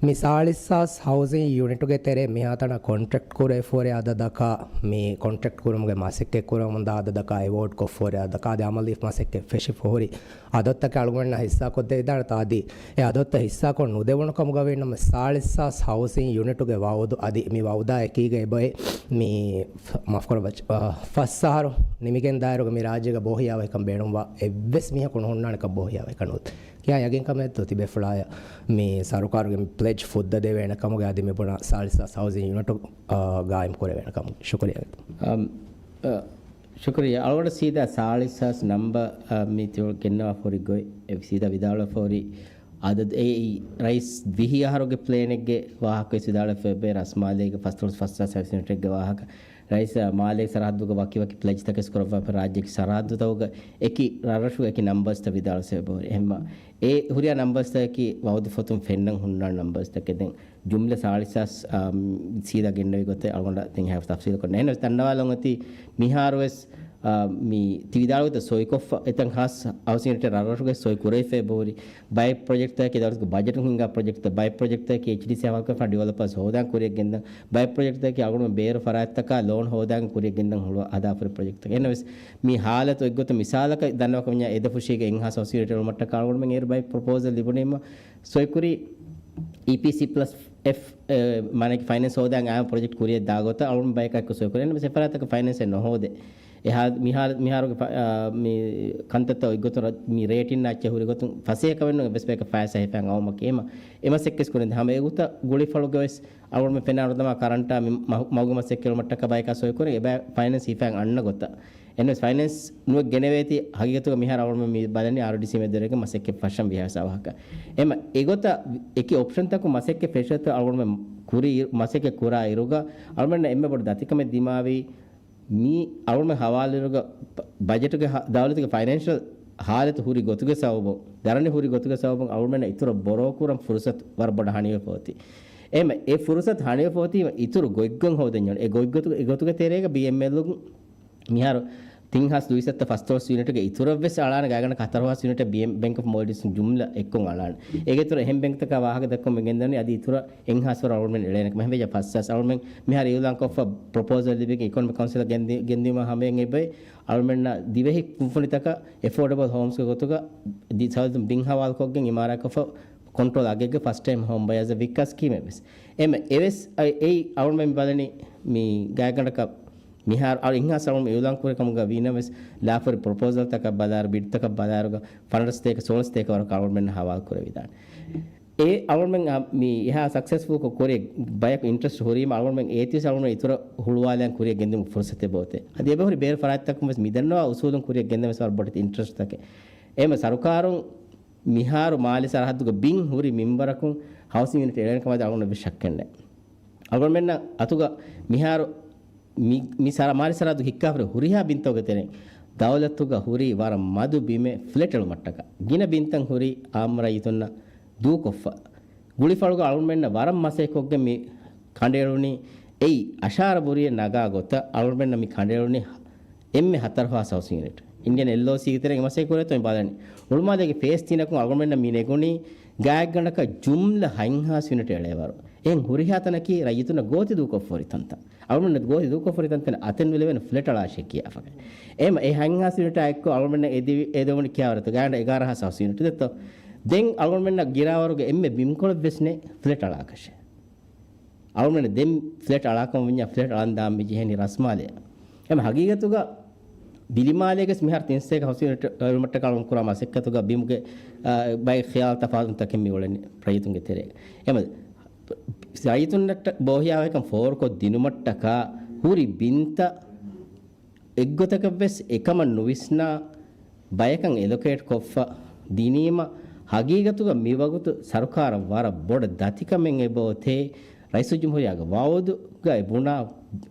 މި ސާޅީސް ހާސް ހައުސިން ޔުނިޓުގެ ތެރޭ މިހާތަނަށް ކޮންޓްރެކްޓް ކުރެވިފަހުރި އަދަދަކާ، މި ކޮންޓްރެކްޓް ކުރުމުގެ މަސައްކަތް ކުރަމުންދާ އަދަދަކާ، އެވޯޑް ކޮށްފަހުރި އަދަދަކާ އަދި އަމަލީ މަސައްކަތް ފެށިފަހުރި އަދަދުތަކެއް އަޅުގަނޑަށް ހިއްސާކޮށްދެވިދާނެތާ އަދި އެ އަދަދުތައް ހިއްސާކޮށް ނުދެވުނު ކަމުގަ ވީނަމަ، ސާޅީސް ހާސް ހައުސިން ޔުނިޓުގެ ވައުދު އަދި މި ވައުދާ އެކީގަ އެބައޮތް މި ފ-، މާފްކުރައްވާ، އަ، ފަސް އަހަރު ނިމިގެން ދާއިރުގަ މި ރާއްޖޭގަ ބޯހިޔާވަހިކަން ބޭނުންވާ އެއްވެސް މީހަކު ނުހުންނާނެކަން ބޯހިޔާވަހިކަން ނުވަތަ. ކިޔާ ޔަގީންކަމެއް ތިބޭފުޅާޔަށް މި ސަރުކާރުގެ މި ޕްލެޖް ފުއްދަ ދެވޭނެ ކަމުގެ އަދި މި ބުނާ ސާޅީސް ހާސް ހައުސިން ޔުނިޓު، އަ، ގާއިމް ކުރެވޭނެ ކަމުގެ. ޝުކުރިއްޔާ. އަމް، އަ، ޝުކުރިއްޔާ. އަޅުގަނޑަށް ސީދާ ސާޅީސް ހާސް ނަމްބަރ، އަ، މި ތި ގެންނަވާފަ ހުރި ގޮތް، އެ، ސީދާ ވިދާޅުވެފަ ހުރި އަދަދު އެއީ ރައީސް ވިހި އަހަރުގެ ޕްލޭނެއްގެ ވާހަކަ ވެސް ވިދާޅުވެފަ އެބައޮތް ރަސްމާލޭގެ ފަސްދޮޅަސް ފަސް ހާސް ހައުސިން ޔުނިޓެއްގެ ވާހަކަ. ރައީސް މާލޭގެ ސަރަހައްދުގަ ވަކިވަކި ޕްލެޖްތަކެއް ކުރައްވާފަ ރާއްޖޭގެ ސަރަހައްދުތަކުގަ އެކި ރަށްރަށުގެ އެކި ނަމްބަރސްތައް ވިދާޅުވެފަ ހުރި. އެހެންމަ އެ ހުރިހާ ނަމްބަރސްތަކަކީ ވައުދު ފޮތުން ފެންނަން ހުންނާނެ ނަމްބަރސްތަކެއް. ދެން ޖުމްލަ ސާޅީސް ހާސް، އާ، ސީދާ ގެންނެވި ގޮތެއް އަޅުގަނޑަށް ދެން ހައި ތަފްސީލުކޮށް ނޭނގެ ތަންނަވާލަން އޮތީ މިހާރުވެސް، އާ، މި ތި ވިދާޅުވިތަ ސޮއިކޮށްފަ އެތަން ހާސް ހައުސިން ޔުނިޓެއް ރަށްރަށުގައި ސޮއި ކުރެވިފަ އެބަހުރި. ބައެއް ޕްރޮޖެކްޓްތަކަކީ ދައުލަތުގެ ބަޖެޓުން ހިންގާ ޕްރޮޖެކްޓްތައް، ބައެއް ޕްރޮޖެކްޓްތަކަކީ އެޗްޑީސީ ހަވާލުކޮށްފަ ޑިވެލޮޕަރސް ހޯދާން ކުރިއަށް ގެންދަން. ބައެއް ޕްރޮޖެކްޓްތަކަކީ އަޅުގަނޑު ބޭރު ފަރާތްތަކާ ލޯން ހޯދާން ކުރިއަށް ގެންދަން ހުޅު ހަދާފަ ހުރި ޕްރޮޖެކްޓްތަކެއް. އެހެންނަމަވެސް މި ހާލަތު އޮތްގޮތަށް މިސާލަކަށް ދަންނަވާކަމަށް އެދެފުށީގެ އެއްހާސް ހައުސިން ޔުނިޓެއް އެޅުމަށްޓަކާ އަޅުގަނޑުމެން އޭރު ބައެއް ޕްރޮޕޯސަލް ލިބުނީމަ ސޮއިކުރީ އީޕީސީ ޕްލަސް އެފް، އެ، މާނައަކީ ފައިނޭންސް ހޯދާން އާ ޕްރޮޖެކްޓް ކުރިއަށް ދާ ގޮތަށް އަޅުގަނޑު ބަޔަކަށް ސޮއި ކުރޭ. އެހެންނަމަވެސް އެފަރާތަކަށް ފައިނޭންސެއް ނުހޯދޭ. އެހާ، މިހާރު، މިހާރުގެ ފަ-، އާ، މި ކަންތައްތައް އޮތްގޮތުން ރަ-، މި ރޭޓިން އައްޗެއް ހުރި ގޮތުން ފަސޭހަކަމެއް ނޫން އެއްވެސް ބަޔަކަށް ފައިސާ ހިފަން އައުމަކީ އެމަ، އެމަސައްކަތް ކުރިން ހަމަ އެގޮތަށް ގުޅިފަޅުގަވެސް އަޅުގަނޑުމެން ފެނާ ނުދަމާ ކަރަންޓާ މި މަހު-، މަގުގެ މަސައްކަތް ކުރުމަށްޓަކާ ބަޔަކާ ސޮއި ކުރި އެބަ ފައިނޭންސް ހިފަން އަންނަ ގޮތަށް. އެންވެސް ފައިނޭންސް ނުވެ ގެނެވޭތީ ހަގީގަތުގަ މިހާރު އަޅުގަނޑުމެން މި ބަލަނީ އާރްޑީސީ މެދުވެރިގެ މަސައްކަތް ފަށަން ވިހާސާ ވާހަކަ. އެމަ އެގޮތަށް އެކި އޮޕްޝަންތަކުން މަސައްކަތް ފެށިއޮތް އަޅުގަނޑުމެން ކުރި މަސައްކަތް ކުރާ އިރުގަ އަޅުގަނޑަށް އެންމެ ބޮޑު ދަތިކަމެއް ދިމާވީ މި އަޅުގަނޑުމެން ހަވާލުއިރުގަ ބަ-، ބަޖެޓުގެ ހާ-، ދައުލަތުގެ ފައިނޭންޝަލް ހާލަތު ހުރި ގޮތުގެ ސަބަބުން، ދަރަނި ހުރި ގޮތުގެ ސަބަބުން އަޅުގަނޑަށް އިތުރަށް ބޮރޯ ކުރަން ފުރުސަތު ވަރަށް ބޮޑަށް ހަނިވެފަ އޮތީ. އެމަ އެ ފުރުސަތު ހަނިވެފަ އޮތީ އިތުރު ގޮތްގޮތް ހޯދަންޏޯން. އެ ގޮތްގޮތު-، އެ ގޮތުގެ ތެރޭގަ ބީއެމްއެލް މިހާރު ތިން ހާސް ދުއިސައްތަ ފަސްދޮޅަސް ޔުނިޓުގެ އިތުރަށްވެސް އަޅާނެ ގާތްގަނޑަކަށް ހަތަރު ހާސް ޔުނިޓެއް ބޭންކް އޮފް މޯލްޑިވްސް ޖުމްލަ އެއްކޮށް އަޅާނެ. އޭގެ އިތުރަށް އެހެން ބޭންކްތަކާ ވާހަކަ ދައްކަމުން ގެންދަނީ އަދި އިތުރަށް އެއްހާސް ވަރަށް އަޅުގަނޑުމެން އެޅޭނެ ކަމަށް. ހަމަ އެއްޔާ ފަސް ހާސް އަޅުގަނޑުމެން މިހާރު އިއުލާންކޮށްފަ ޕްރޮޕޯސަލް ލިބިގެން އިކޮނޮމިކް ކައުންސިލަށް ގެންދި-، ގެންދިއުމަށް ހަމަޔަށް އެބައި އަޅުގަނޑުމެންނަށް ދިވެހި ކުންފުނިތަކަށް އެފޯޑަބަލް ހޯމްސްގެ ގޮތުގަ ދި-، ސައުދު ބިން ހަވާލުކޮށްގެން އިމާރާތްކޮށްފަ ކޮންޓްރޯލް އަގެއްގެ ފަސްޓް ޓައިމް ހޯމް ބަޔާޒަށް ވިއްކާ ސްކީމެއް ވެސް. އެމެ އެވެސް އައި-، އެއީ އަޅުގަނޑުމެން ބަލަނީ މި ގާތްގަނޑަކަށް މިހާރު އަޅު އިންހާސް އަޅުގަނޑު އިއުލާން ކުރި ކަމުގަ ވީނަމަވެސް، ލާފަރި ޕްރޮޕޯސަލްތަކަށް ބަލާއިރު، ބިޑްތަކަށް ބަލާއިރުގަ ފަނަރަ ސަތޭކަ ސޯޅަ ސަތޭކަ ވަރަކަށް އަޅުގަނޑުމެން ހަވާލު ކުރެވިދާނެ. އެ އަޅުގަނޑުމެން އަ، މި އެހާ ސަކްސެސްފުލްކޮށް ކުރި ބަޔަކު އިންޓްރެސްޓް ހުރީމަ އަޅުގަނޑުމެން އޭތިވެސް އަޅުގަނޑު އިތުރަށް ހުޅުވާލަން ކުރިއަށް ގެންދިއުމުގެ ފުރުސަތެއް އޮތޭ. އަދި އެބަހުރި ބޭރު ފަރާތްތަކުން ވެސް މިދަންނަވާ އުސޫލުން ކުރިއަށް ގެންދަން ވެސް ވަރަށް ބޮޑެތި އިންޓްރެސްޓްތަކެއް. އެހެންވެ ސަރުކާރުން މިހާރު މާލެ ސަރަހައްދުގަ ބިން ހުރި މިންވަރަކުން ހައުސިން ޔުނިޓް އެޅޭނެ ކަމަށް އަޅުގަނޑަށް ވެސް ޝައްކެއް ނެތް. އަޅުގަނޑުމެންނަށް އަތުގަ މިހާރު މި، މި ސަރަ-، މާލެ ސަރަހައްދު ހިއްކާފަ ހުރިހާ ބިންތަކުގެ ތެރެއިން ދައުލަތުގަ ހުރީ ވަރަށް މަދު ބިމެއް ފްލެޓް އެޅުމަށްޓަކާ. ގިނަ ބިންތައް ހުރީ އާއްމު ރައްޔިތުންނަށް ދޫކޮށްފަ. ގުޅިފަޅުގަ އަޅުގަނޑުމެންނަށް ވަރަށް މަސައްކަތްކޮށްގެން މި ކަނޑައެޅުނީ. އެއީ އަށާރަ ބުރިއެއް ނަގާ ގޮތަށް އަޅުގަނޑުމެންނަށް މި ކަނޑައެޅުނީ އެންމެ ހަތަރު ހާސް ހައުސިން ޔުނިޓް. އިންޑިއަން އެލްއޯސީގެ ތެރެއިން މަސައްކަތް ކުރޭތޯ މި ބަލަނީ. ހުޅުމާލޭގެ ފޭސް ތިނަކުން އަޅުގަނޑުމެންނަށް މި ނެގުނީ ގާތްގަނޑަކަށް ޖުމްލަ ހަތް ހާސް ޔުނިޓް އެޅޭވަރު. އެހެން ހުރިހާ ތަނަކީ ރައްޔިތުންނަށް ގޯތި ދޫކޮށްފަ ހުރި ތަންތަން. އަޅުގަނޑުމެން ގޯތި ދޫކޮށްފަ ހުރި ތަންތަނަށް އަތެއް ނުލެވޭނެ ފްލެޓް އަޅާށޭ ކިޔާފަ. އެހެން ހަތް ހާސް ޔުނިޓާ އެއްކޮށް އަޅުގަނޑުމެންނަށް އެދެވި-، އެދެވުނީ ކިޔާވަރަށް ގާތްގަނޑަށް އެގާރަ ހާސް ހައުސިން ޔުނިޓް ދެއްތޯ. ދެން އަޅުގަނޑުމެންނަށް ގިރާވަރުގެ އެންމެ ބިމުކޮޅެއް ވެސް ނެތް ފްލެޓް އަޅާކަށެއް. އަޅުގަނޑުމެން ދެން ފްލެޓް އަޅާކަމަށް ވަންޏާ ފްލެޓް އަޅަން ދާން މި ޖެހެނީ ރަސްމާލެއަށް. އެމަ ހަގީގަތުގަ ބިލިމާލޭގެސް މިހާރު ތިން ސަތޭކަ ހައުސިން ޔުނިޓް އެޅުމަށްޓަކާ އަޅުގަނޑު ކުރާ މަސައްކަތުގަ ބިމުގެ، އާ، ބައެއް ޚިޔާލު ތަފާތުތަކެއް މި އުޅެނީ ރައްޔިތުންގެ ތެރޭގަ. އެމަ ރައްޔިތުންނަށް ބޯހިޔާވަހިކަން ފޯރުކޮށް ދިނުމަށްޓަކާ ހުރި ބިންތައް އެއްގޮތަކަށްވެސް އެކަމަށް ނުވިސްނާ ބަޔަކަށް އެލޮކޭޓް ކޮށްފަ ދިނީމަ، ހަގީގަތުގަ މިވަގުތު ސަރުކާރަށް ވަރަށް ބޮޑަށް ދަތިކަމެއް އެބައޮތޭ. ރައީސުލްޖުމްހޫރިއްޔާގެ ވައުދުގައި ބުނާ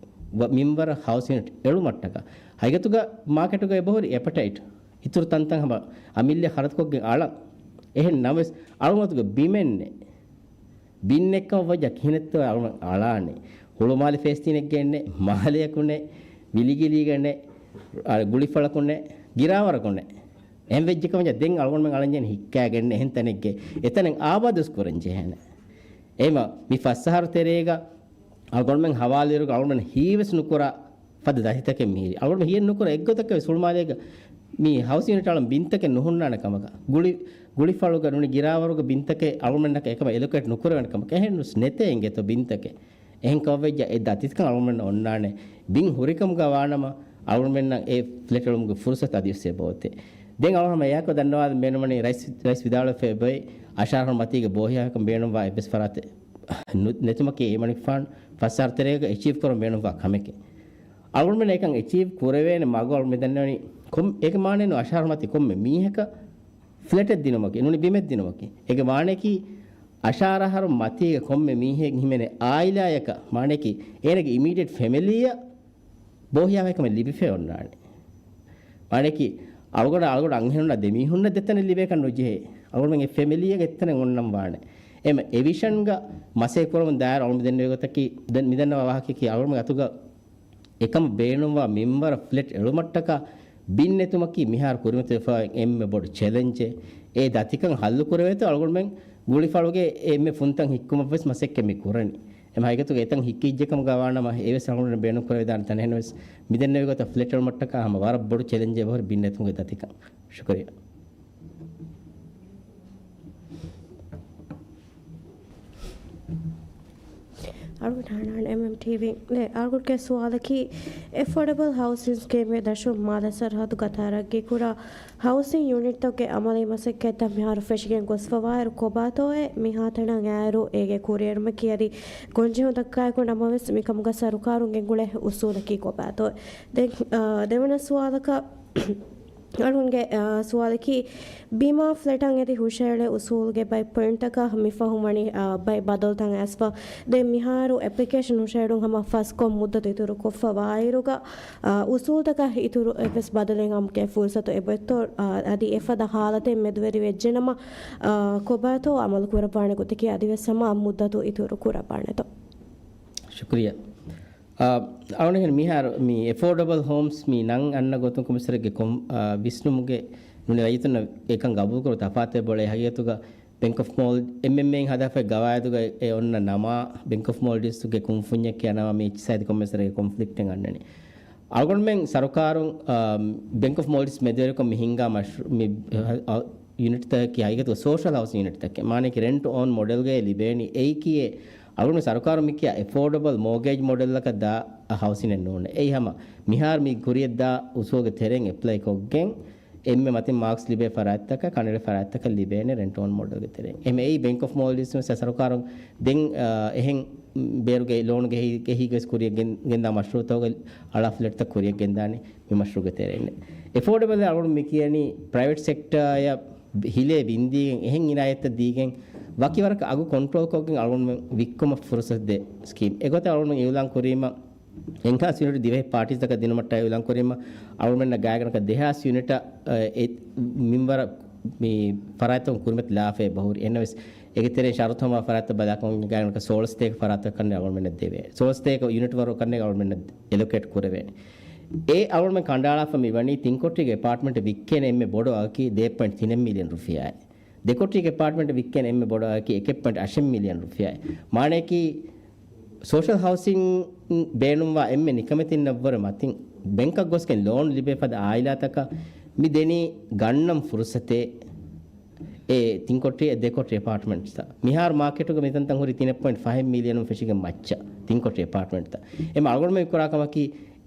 މިންވަރަށް ހައުސް ޔުނިޓް އެޅުމަށްޓަކާ. ހަގީގަތުގަ މާކެޓުގަ އެބަހުރި އެޕަޓައިޓް. އިތުރު ތަންތަން ހަމަ އަމިއްލަ ޚަރަދުކޮށްގެން އަޅަން. އެހެން ނަމަވެސް އަޅުގަނޑުގެ ބިމެއްނެއް. ބިން ނެތްކަމަށް ވައްޖާ ކިހިނެއްތޯ އަޅުގަނޑު އަޅާނެ. ހުޅުމާލެ ފޭސްތީނެއްގެއެއްނެއް، މާލެއަކުނެއް، ވިލިގިލީގަނެއް، އަ، ގުޅިފަޅަކުނެއް، ގިރާވަރަކުނެއް. އެހެން ވެއްޖެކަމަށް ދެން އަޅުގަނޑުމެން އަޅަންޖެހެނީ ހިއްކާގެން އެހެން ތަނެއްގެ އެތަނެއް އާބާދުވެސް ކުރަން ޖެހޭނެ. އެހެމަ މި ފަސް އަހަރު ތެރޭގަ އަޅުގަނޑުމެން ހަވާލުވިއިރުގަ އަޅުގަނޑުމެން ހީވެސް ނުކުރާ ފަދަ ދަތިތަކެއް މިހިރީ. އަޅުގަނޑުމެން ހިޔެއް ނުކުރާ އެއްގޮތަކަށް ވެސް ހުޅުމާލޭގަ މި ހައުސް ޔުނިޓް އަޅަން ބިންތަކެއް ނުހުންނާނެ ކަމަކަށް. ގުޅި، ގުޅިފަޅުގަ ނޫނީ ގިރާވަރުގަ ބިންތަކެއް އަޅުގަނޑުމެންނަކަށް އެކަމަށް އެލޮކޭޓް ނުކުރެވޭނެ ކަމަކަށް. އެހެން ވެސް ނެތޭ އިނގޭތޯ ބިންތަކެއް. އެހެން ކަމަށް ވެއްޖާ އެ ދަތިތަކަށް އަޅުގަނޑުމެންނަށް އޮންނާނެ. ބިން ހުރިކަމުގަ ވާނަމަ އަޅުގަނޑުމެންނަށް އެ ފްލެޓް އެޅުމުގެ ފުރުސަތު އަދިވެސް އެބައޮތޭ. ދެން އަޅުގަނޑު ހަމަ އެއާކޮށް ދަންނަވާލަން ބޭނުންވަނީ ރައީސް، ރައީސް ވިދާޅުވެފަ އެބައޮތް އަށާރަ މަތީގަ ބޯހިޔާވަހިކަން ބޭނުންވާ އެއްވެސް ފަރާތެއް ނު-، ނެތުމަކީ އެ މަނިކުފާނު ފަސް އަހަރު ތެރޭގަ އެޗީވް ކުރަން ބޭނުންވާ ކަމެކޭ. އަޅުގަނޑުމެން އެކަން އެޗީވް ކުރެވޭނެ މަގު އަޅުގަނޑު މި ދަންނަވަނީ ކޮން-، އޭގެ މާނައެއް ނޫން އަށާރަ މަތީ ކޮންމެ މީހަކަށް ފްލެޓެއް ދިނުމަކީ، ނޫނީ ބިމެއް ދިނުމަކީ. އޭގެ މާނައަކީ އަށާރަ އަހަރު މަތީގަ ކޮންމެ މީހެއް ހިމެނޭ އާއިލާއަކަށް، މާނައަކީ އޭނަގެ އިމީޑިއެޓް ފެމިލީއަށް ބޯހިޔާވަހިކަމެއް ލިބިފައި އޮންނާނެ. މާނައަކީ އަޅުގަނޑަށް، އަޅުގަނޑު އަންހެނުންނާ ދެމީހުންނަށް ދެތަނެއް ލިބޭކަށް ނުޖެހޭ. އަޅުގަނޑުމެން އެ ފެމިލީއަށް އެއްތަނެއް އޮންނަން ވާނެ. އެމަ އެ ވިޝަންގަ މަސައްކަތް ކުރަމުން ދާއިރު އަޅުގަނޑު މި ދެންނެވި ގޮތަކީ، ދެން މި ދަންނަވާ ވާހަކައަކީ އަޅުގަނޑުމެން އަތުގަ އެކަމަށް ބޭނުންވާ މިންވަރަށް ފްލެޓް އެޅުމަށްޓަކާ ބިން ނެތުމަކީ މިހާރު ކުރިމަތިވެފައި އެންމެ ބޮޑު ޗެލެންޖެއް. އެ ދަތިކަން ހައްލު ކުރެވޭތޯ އަޅުގަނޑުމެން ގުޅިފަޅުގެ އެންމެ ފުންތަން ހިއްކުމަށް ވެސް މަސައްކަތް މި ކުރަނީ. އެމަ ހަގީގަތުގަ އެތަން ހިއްކިއްޖެކަމުގަ ވާނަމަ އެވެސް އަޅުގަނޑުމެން ބޭނުން ކުރެވިދާނެ ތަނެއް. އެހެންވެސް މި ދެންނެވި ގޮތަށް ފްލެޓް އެޅުމަށްޓަކާ ހަމަ ވަރަށް ބޮޑު ޗެލެންޖެއް އެބަހުރި ބިން ނެތުމުގެ ދަތިކަން. ޝުކުރިއްޔާ. އަޅުގަނޑު ހަނާން އެމްއެމްޓީވީ. ދެ އަޅުގަނޑުގެ ސުވާލަކީ، އެފޯޑަބަލް ހައުސިން ސްކީމްގެ ދަށުން މާލެ ސަރަހައްދުގަ ތަރައްގީކުރާ ހައުސިން ޔުނިޓްތަކުގެ އަމަލީ މަސައްކަތްތައް މިހާރު ފެށިގެން ގޮސްފަވާއިރު ކޮބާތޯއޭ މިހާތަނަށް އައިރު އޭގެ ކުރިއެރުމަކީ އަދި ގޮންޖެހުންތަކާއެކު ނަމަވެސް މިކަމުގަ ސަރުކާރުން ގެންގުޅޭ އުސޫލަކީ ކޮބާތޯ؟ ދެން، އާ، ދެވަނަ ސުވާލަކަށް އަޅުގަނޑުގެ، އާ، ސުވާލަކީ، ބިމާ ފްލެޓަށް އެދި ހުށައެޅޭ އުސޫލުގެ ބައެއް ޕޮއިންޓްތަކަށް މި ފަހުން ވަނީ، އާ، ބައެއް ބަދަލުތައް އައިސްފަ. ދެން މިހާރު އެޕްލިކޭޝަން ހުށައެޅުން ހަމަ ފަސްކޮށް މުއްދަތު އިތުރުކޮށްފަ ވާއިރުގަ، އާ، އުސޫލުތަކަށް އިތުރު އެއްވެސް ބަދަލެއް އައުމުގެ ފުރުސަތު އެބައޮތްތޯ؟ އާ، އަދި އެފަދަ ހާލަތެއް މެދުވެރިވެއްޖެނަމަ، އާ، ކޮބާތޯ އަމަލު ކުރައްވާނެ ގޮތަކީ އަދިވެސް ހަމަ މުއްދަތު އިތުރު ކުރައްވާނެތޯ؟ ޝުކުރިއްޔާ. އާ، އަޅުގަނޑު މިހާރު މި އެފޯޑަބަލް ހޯމްސް މި ނަން އަންނަ ގޮތުން ކޮމިސަރެއްގެ ކޮން-، އާ، ވިސްނުމުގެ ނޫނީ ރައްޔިތުންނަށް އެކަން ގަބޫލުކުރުން ތަފާތެއް ބޮޑޭ. ހަގީގަތުގަ ބެންކް އޮފް މޯލް-، އެމްއެމްއޭއިން ހަދާފައި ގަވާއިދުގަ އެ އޮންނަ ނަމާ، ބެންކް އޮފް މޯލްޑިވްސްގެ ކުންފުންޏެއް ކިޔާ ނަމާ މި އެޗްސިއާއި ކޮމިސަރެއްގެ ކޮންފްލިކްޓެއް އަންނަނީ. އަޅުގަނޑުމެން ސަރުކާރުން، އާ، ބެންކް އޮފް މޯލްޑިވްސް މެދުވެރިކޮށް މި ހިންގާ މަޝްރޫ-، މި، އާ، ޔުނިޓްތަކަކީ ހަގީގަތުގަ ސޯޝަލް ހައުސިން ޔުނިޓްތަކެއް. މާނައަކީ ރެންޓް އޯން މޮޑެލްގައި ލިބޭނީ. އެއީކީ އަޅުގަނޑު ސަރުކާރުން މި ކިޔާ އެފޯޑަބަލް މޯގޭޖް މޮޑެލްއަކަށް ދާ ހައުސިނެއް ނޫން. އެއީ ހަމަ މިހާރު މި ކުރިޔަށްދާ އުސޫލުގެ ތެރެއިން އެޕްލައި ކޮށްގެން އެންމެ މަތިން މާކްސް ލިބޭ ފަރާތްތަކަށް، ކަނޑައެޅޭ ފަރާތްތަކަށް ލިބޭނެ ރެންޓް އޯން މޮޑެލްގެ ތެރެއިން. އެހެން އެއީ ބެންކް އޮފް މޯލްޑިވްސް ސަރުކާރުން ދެން، އާ، އެހެން ބޭރުގެ ލޯނުގެ ހި-، ގެ ހިގެސް ކުރިޔަށް ގެން-، ގެންދާ މަޝްރޫއުތަކުގެ އަޅާ ފްލެޓްތައް ކުރިޔަށް ގެންދާނީ މި މަޝްރޫއުގެ ތެރެއިން. އެފޯޑަބަލް އަޅުގަނޑު މި ކިޔަނީ ޕްރައިވެޓް ސެކްޓާއަށް ހިލޭ ބިންދީގެން އެހެން އިނާޔަތްތައް ދީގެން ވަކި ވަރަކަށް އަގު ކޮންޓްރޯލް ކޮށްގެން އަޅުގަނޑުމެން ވިއްކުމަށް ފުރުސަތު ދޭ ސްކީމް. އެގޮތަށް އަޅުގަނޑު އިއުލާން ކުރީމަ، އެންހާސް ޔުނިޓް ދިވެހި ޕާޓީސްތަކަށް ދިނުމަށްޓަކާ އިއުލާން ކުރީމަ، އަޅުގަނޑުމެންނަށް ގާތްގަނޑަކަށް ދެހާސް ޔުނިޓަށް، އަ، އެ މިންވަރަށް މި ފަރާތްތަކުން ކުރިމަތިލާފައި އެބަހުރި. އެހެންނަމަވެސް، އޭގެ ތެރެއިން ޝަރުތު ހަމަ ފަރާތްތައް ބަލާކަމަށް ގާތްގަނޑަކަށް ސޯޅަސަތޭކަ ފަރާތްތަކަށް ކަންނޭނގެ އަޅުގަނޑުމެންނަށް ދެވޭ. ސޯޅަސަތޭކަ ޔުނިޓް ވަރަކަށް ކަންނޭނގެ އަޅުގަނޑުމެންނަށް އެލޮކޭޓް ކުރެވޭނެ. އެ އަޅުގަނޑުމެން ކަނޑައަޅާފަ މި ވަނީ ތިން ކޮޓްރީގެ އެޕާޓްމަންޓް ވިއްކޭނެ އެންމެ ބޮޑު އަގަކީ ދެ ޕޮއިންޓް ތިނެއް މިލިއަން ރުފިޔާއެއް. ދެ ކޮޓްރީގެ އެޕާޓްމަންޓް ވިއްކޭނެ އެންމެ ބޮޑު އަގަކީ އެކެއް ޕޮއިންޓް އަށެއް މިލިއަން ރުފިޔާއެއް. މާނައަކީ، ސޯޝަލް ހައުސިން ބޭނުންވާ އެންމެ ނިކަމެތިންނަށްވުރެ މަތިން ބެންކަށް ގޮސްގެން ލޯން ލިބޭ ފަދަ އާއިލާތަކަށް މި ދެނީ ގަންނަން ފުރުސަތެއް. އެ ތިން ކޮޓްރީ، އެ ދެ ކޮޓްރީ އެޕާޓްމަންޓްތައް. މިހާރު މާކެޓުގަ މިތަންތަން ހުރީ ތިނެއް ޕޮއިންޓް ފަހެއް މިލިއަނުން ފެށިގެން މައްޗަށް ތިން ކޮޓްރީ އެޕާޓްމަންޓްތައް. އެމަ އަޅުގަނޑުމެން ކުރާ ކަމަކީ،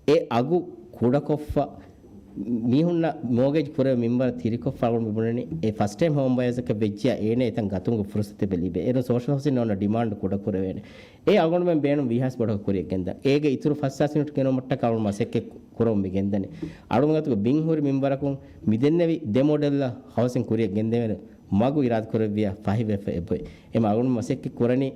އެ އަގު ކުޑަކޮށްފަ، މީހުންނަށް މޯގޭޖް ކުރެވޭ މިންވަރަށް ތިރިކޮށްފަ އަޅުގަނޑު މި ބުނަނީ، އެ ފަސްޓް ޓައިމް ހޯމް ބަޔާސްއަކަށް ވެއްޖިޔާ އޭނަ އެތަން ގަތުމުގެ ފުރުސަތެއް ލިބޭ. އޭރުން ސޯޝަލް ހައުސިން އޮންނަ ޑިމާންޑް ކުޑަކުރެވޭނެ. އެ އަޅުގަނޑުމެން ބޭނުން ވީހާވެސް ބޮޑަކަށް ކުރިޔަށް ގެންދަން. އޭގެ އިތުރު ފަސްހާސް ޔުނިޓް ގެނައުމަށްޓަކާ އަޅުގަނޑު މަސައްކަތް ކުރަމުން މި ގެންދަނީ. އަޅުގަނޑުމެން ގަތުގަ ބިން ހުރި މިންވަރަކުން މި ދެންނެވި ދެ މޮޑެލްއަށް ހައުސިން ކުރިޔަށް ގެންދެވޭނެ މަގު އިރާދަކުރެއްވިޔާ ފަހިވެފަ އެބައޮތް. އެމަ އަޅުގަނޑު މަސައްކަތް ކުރަނީ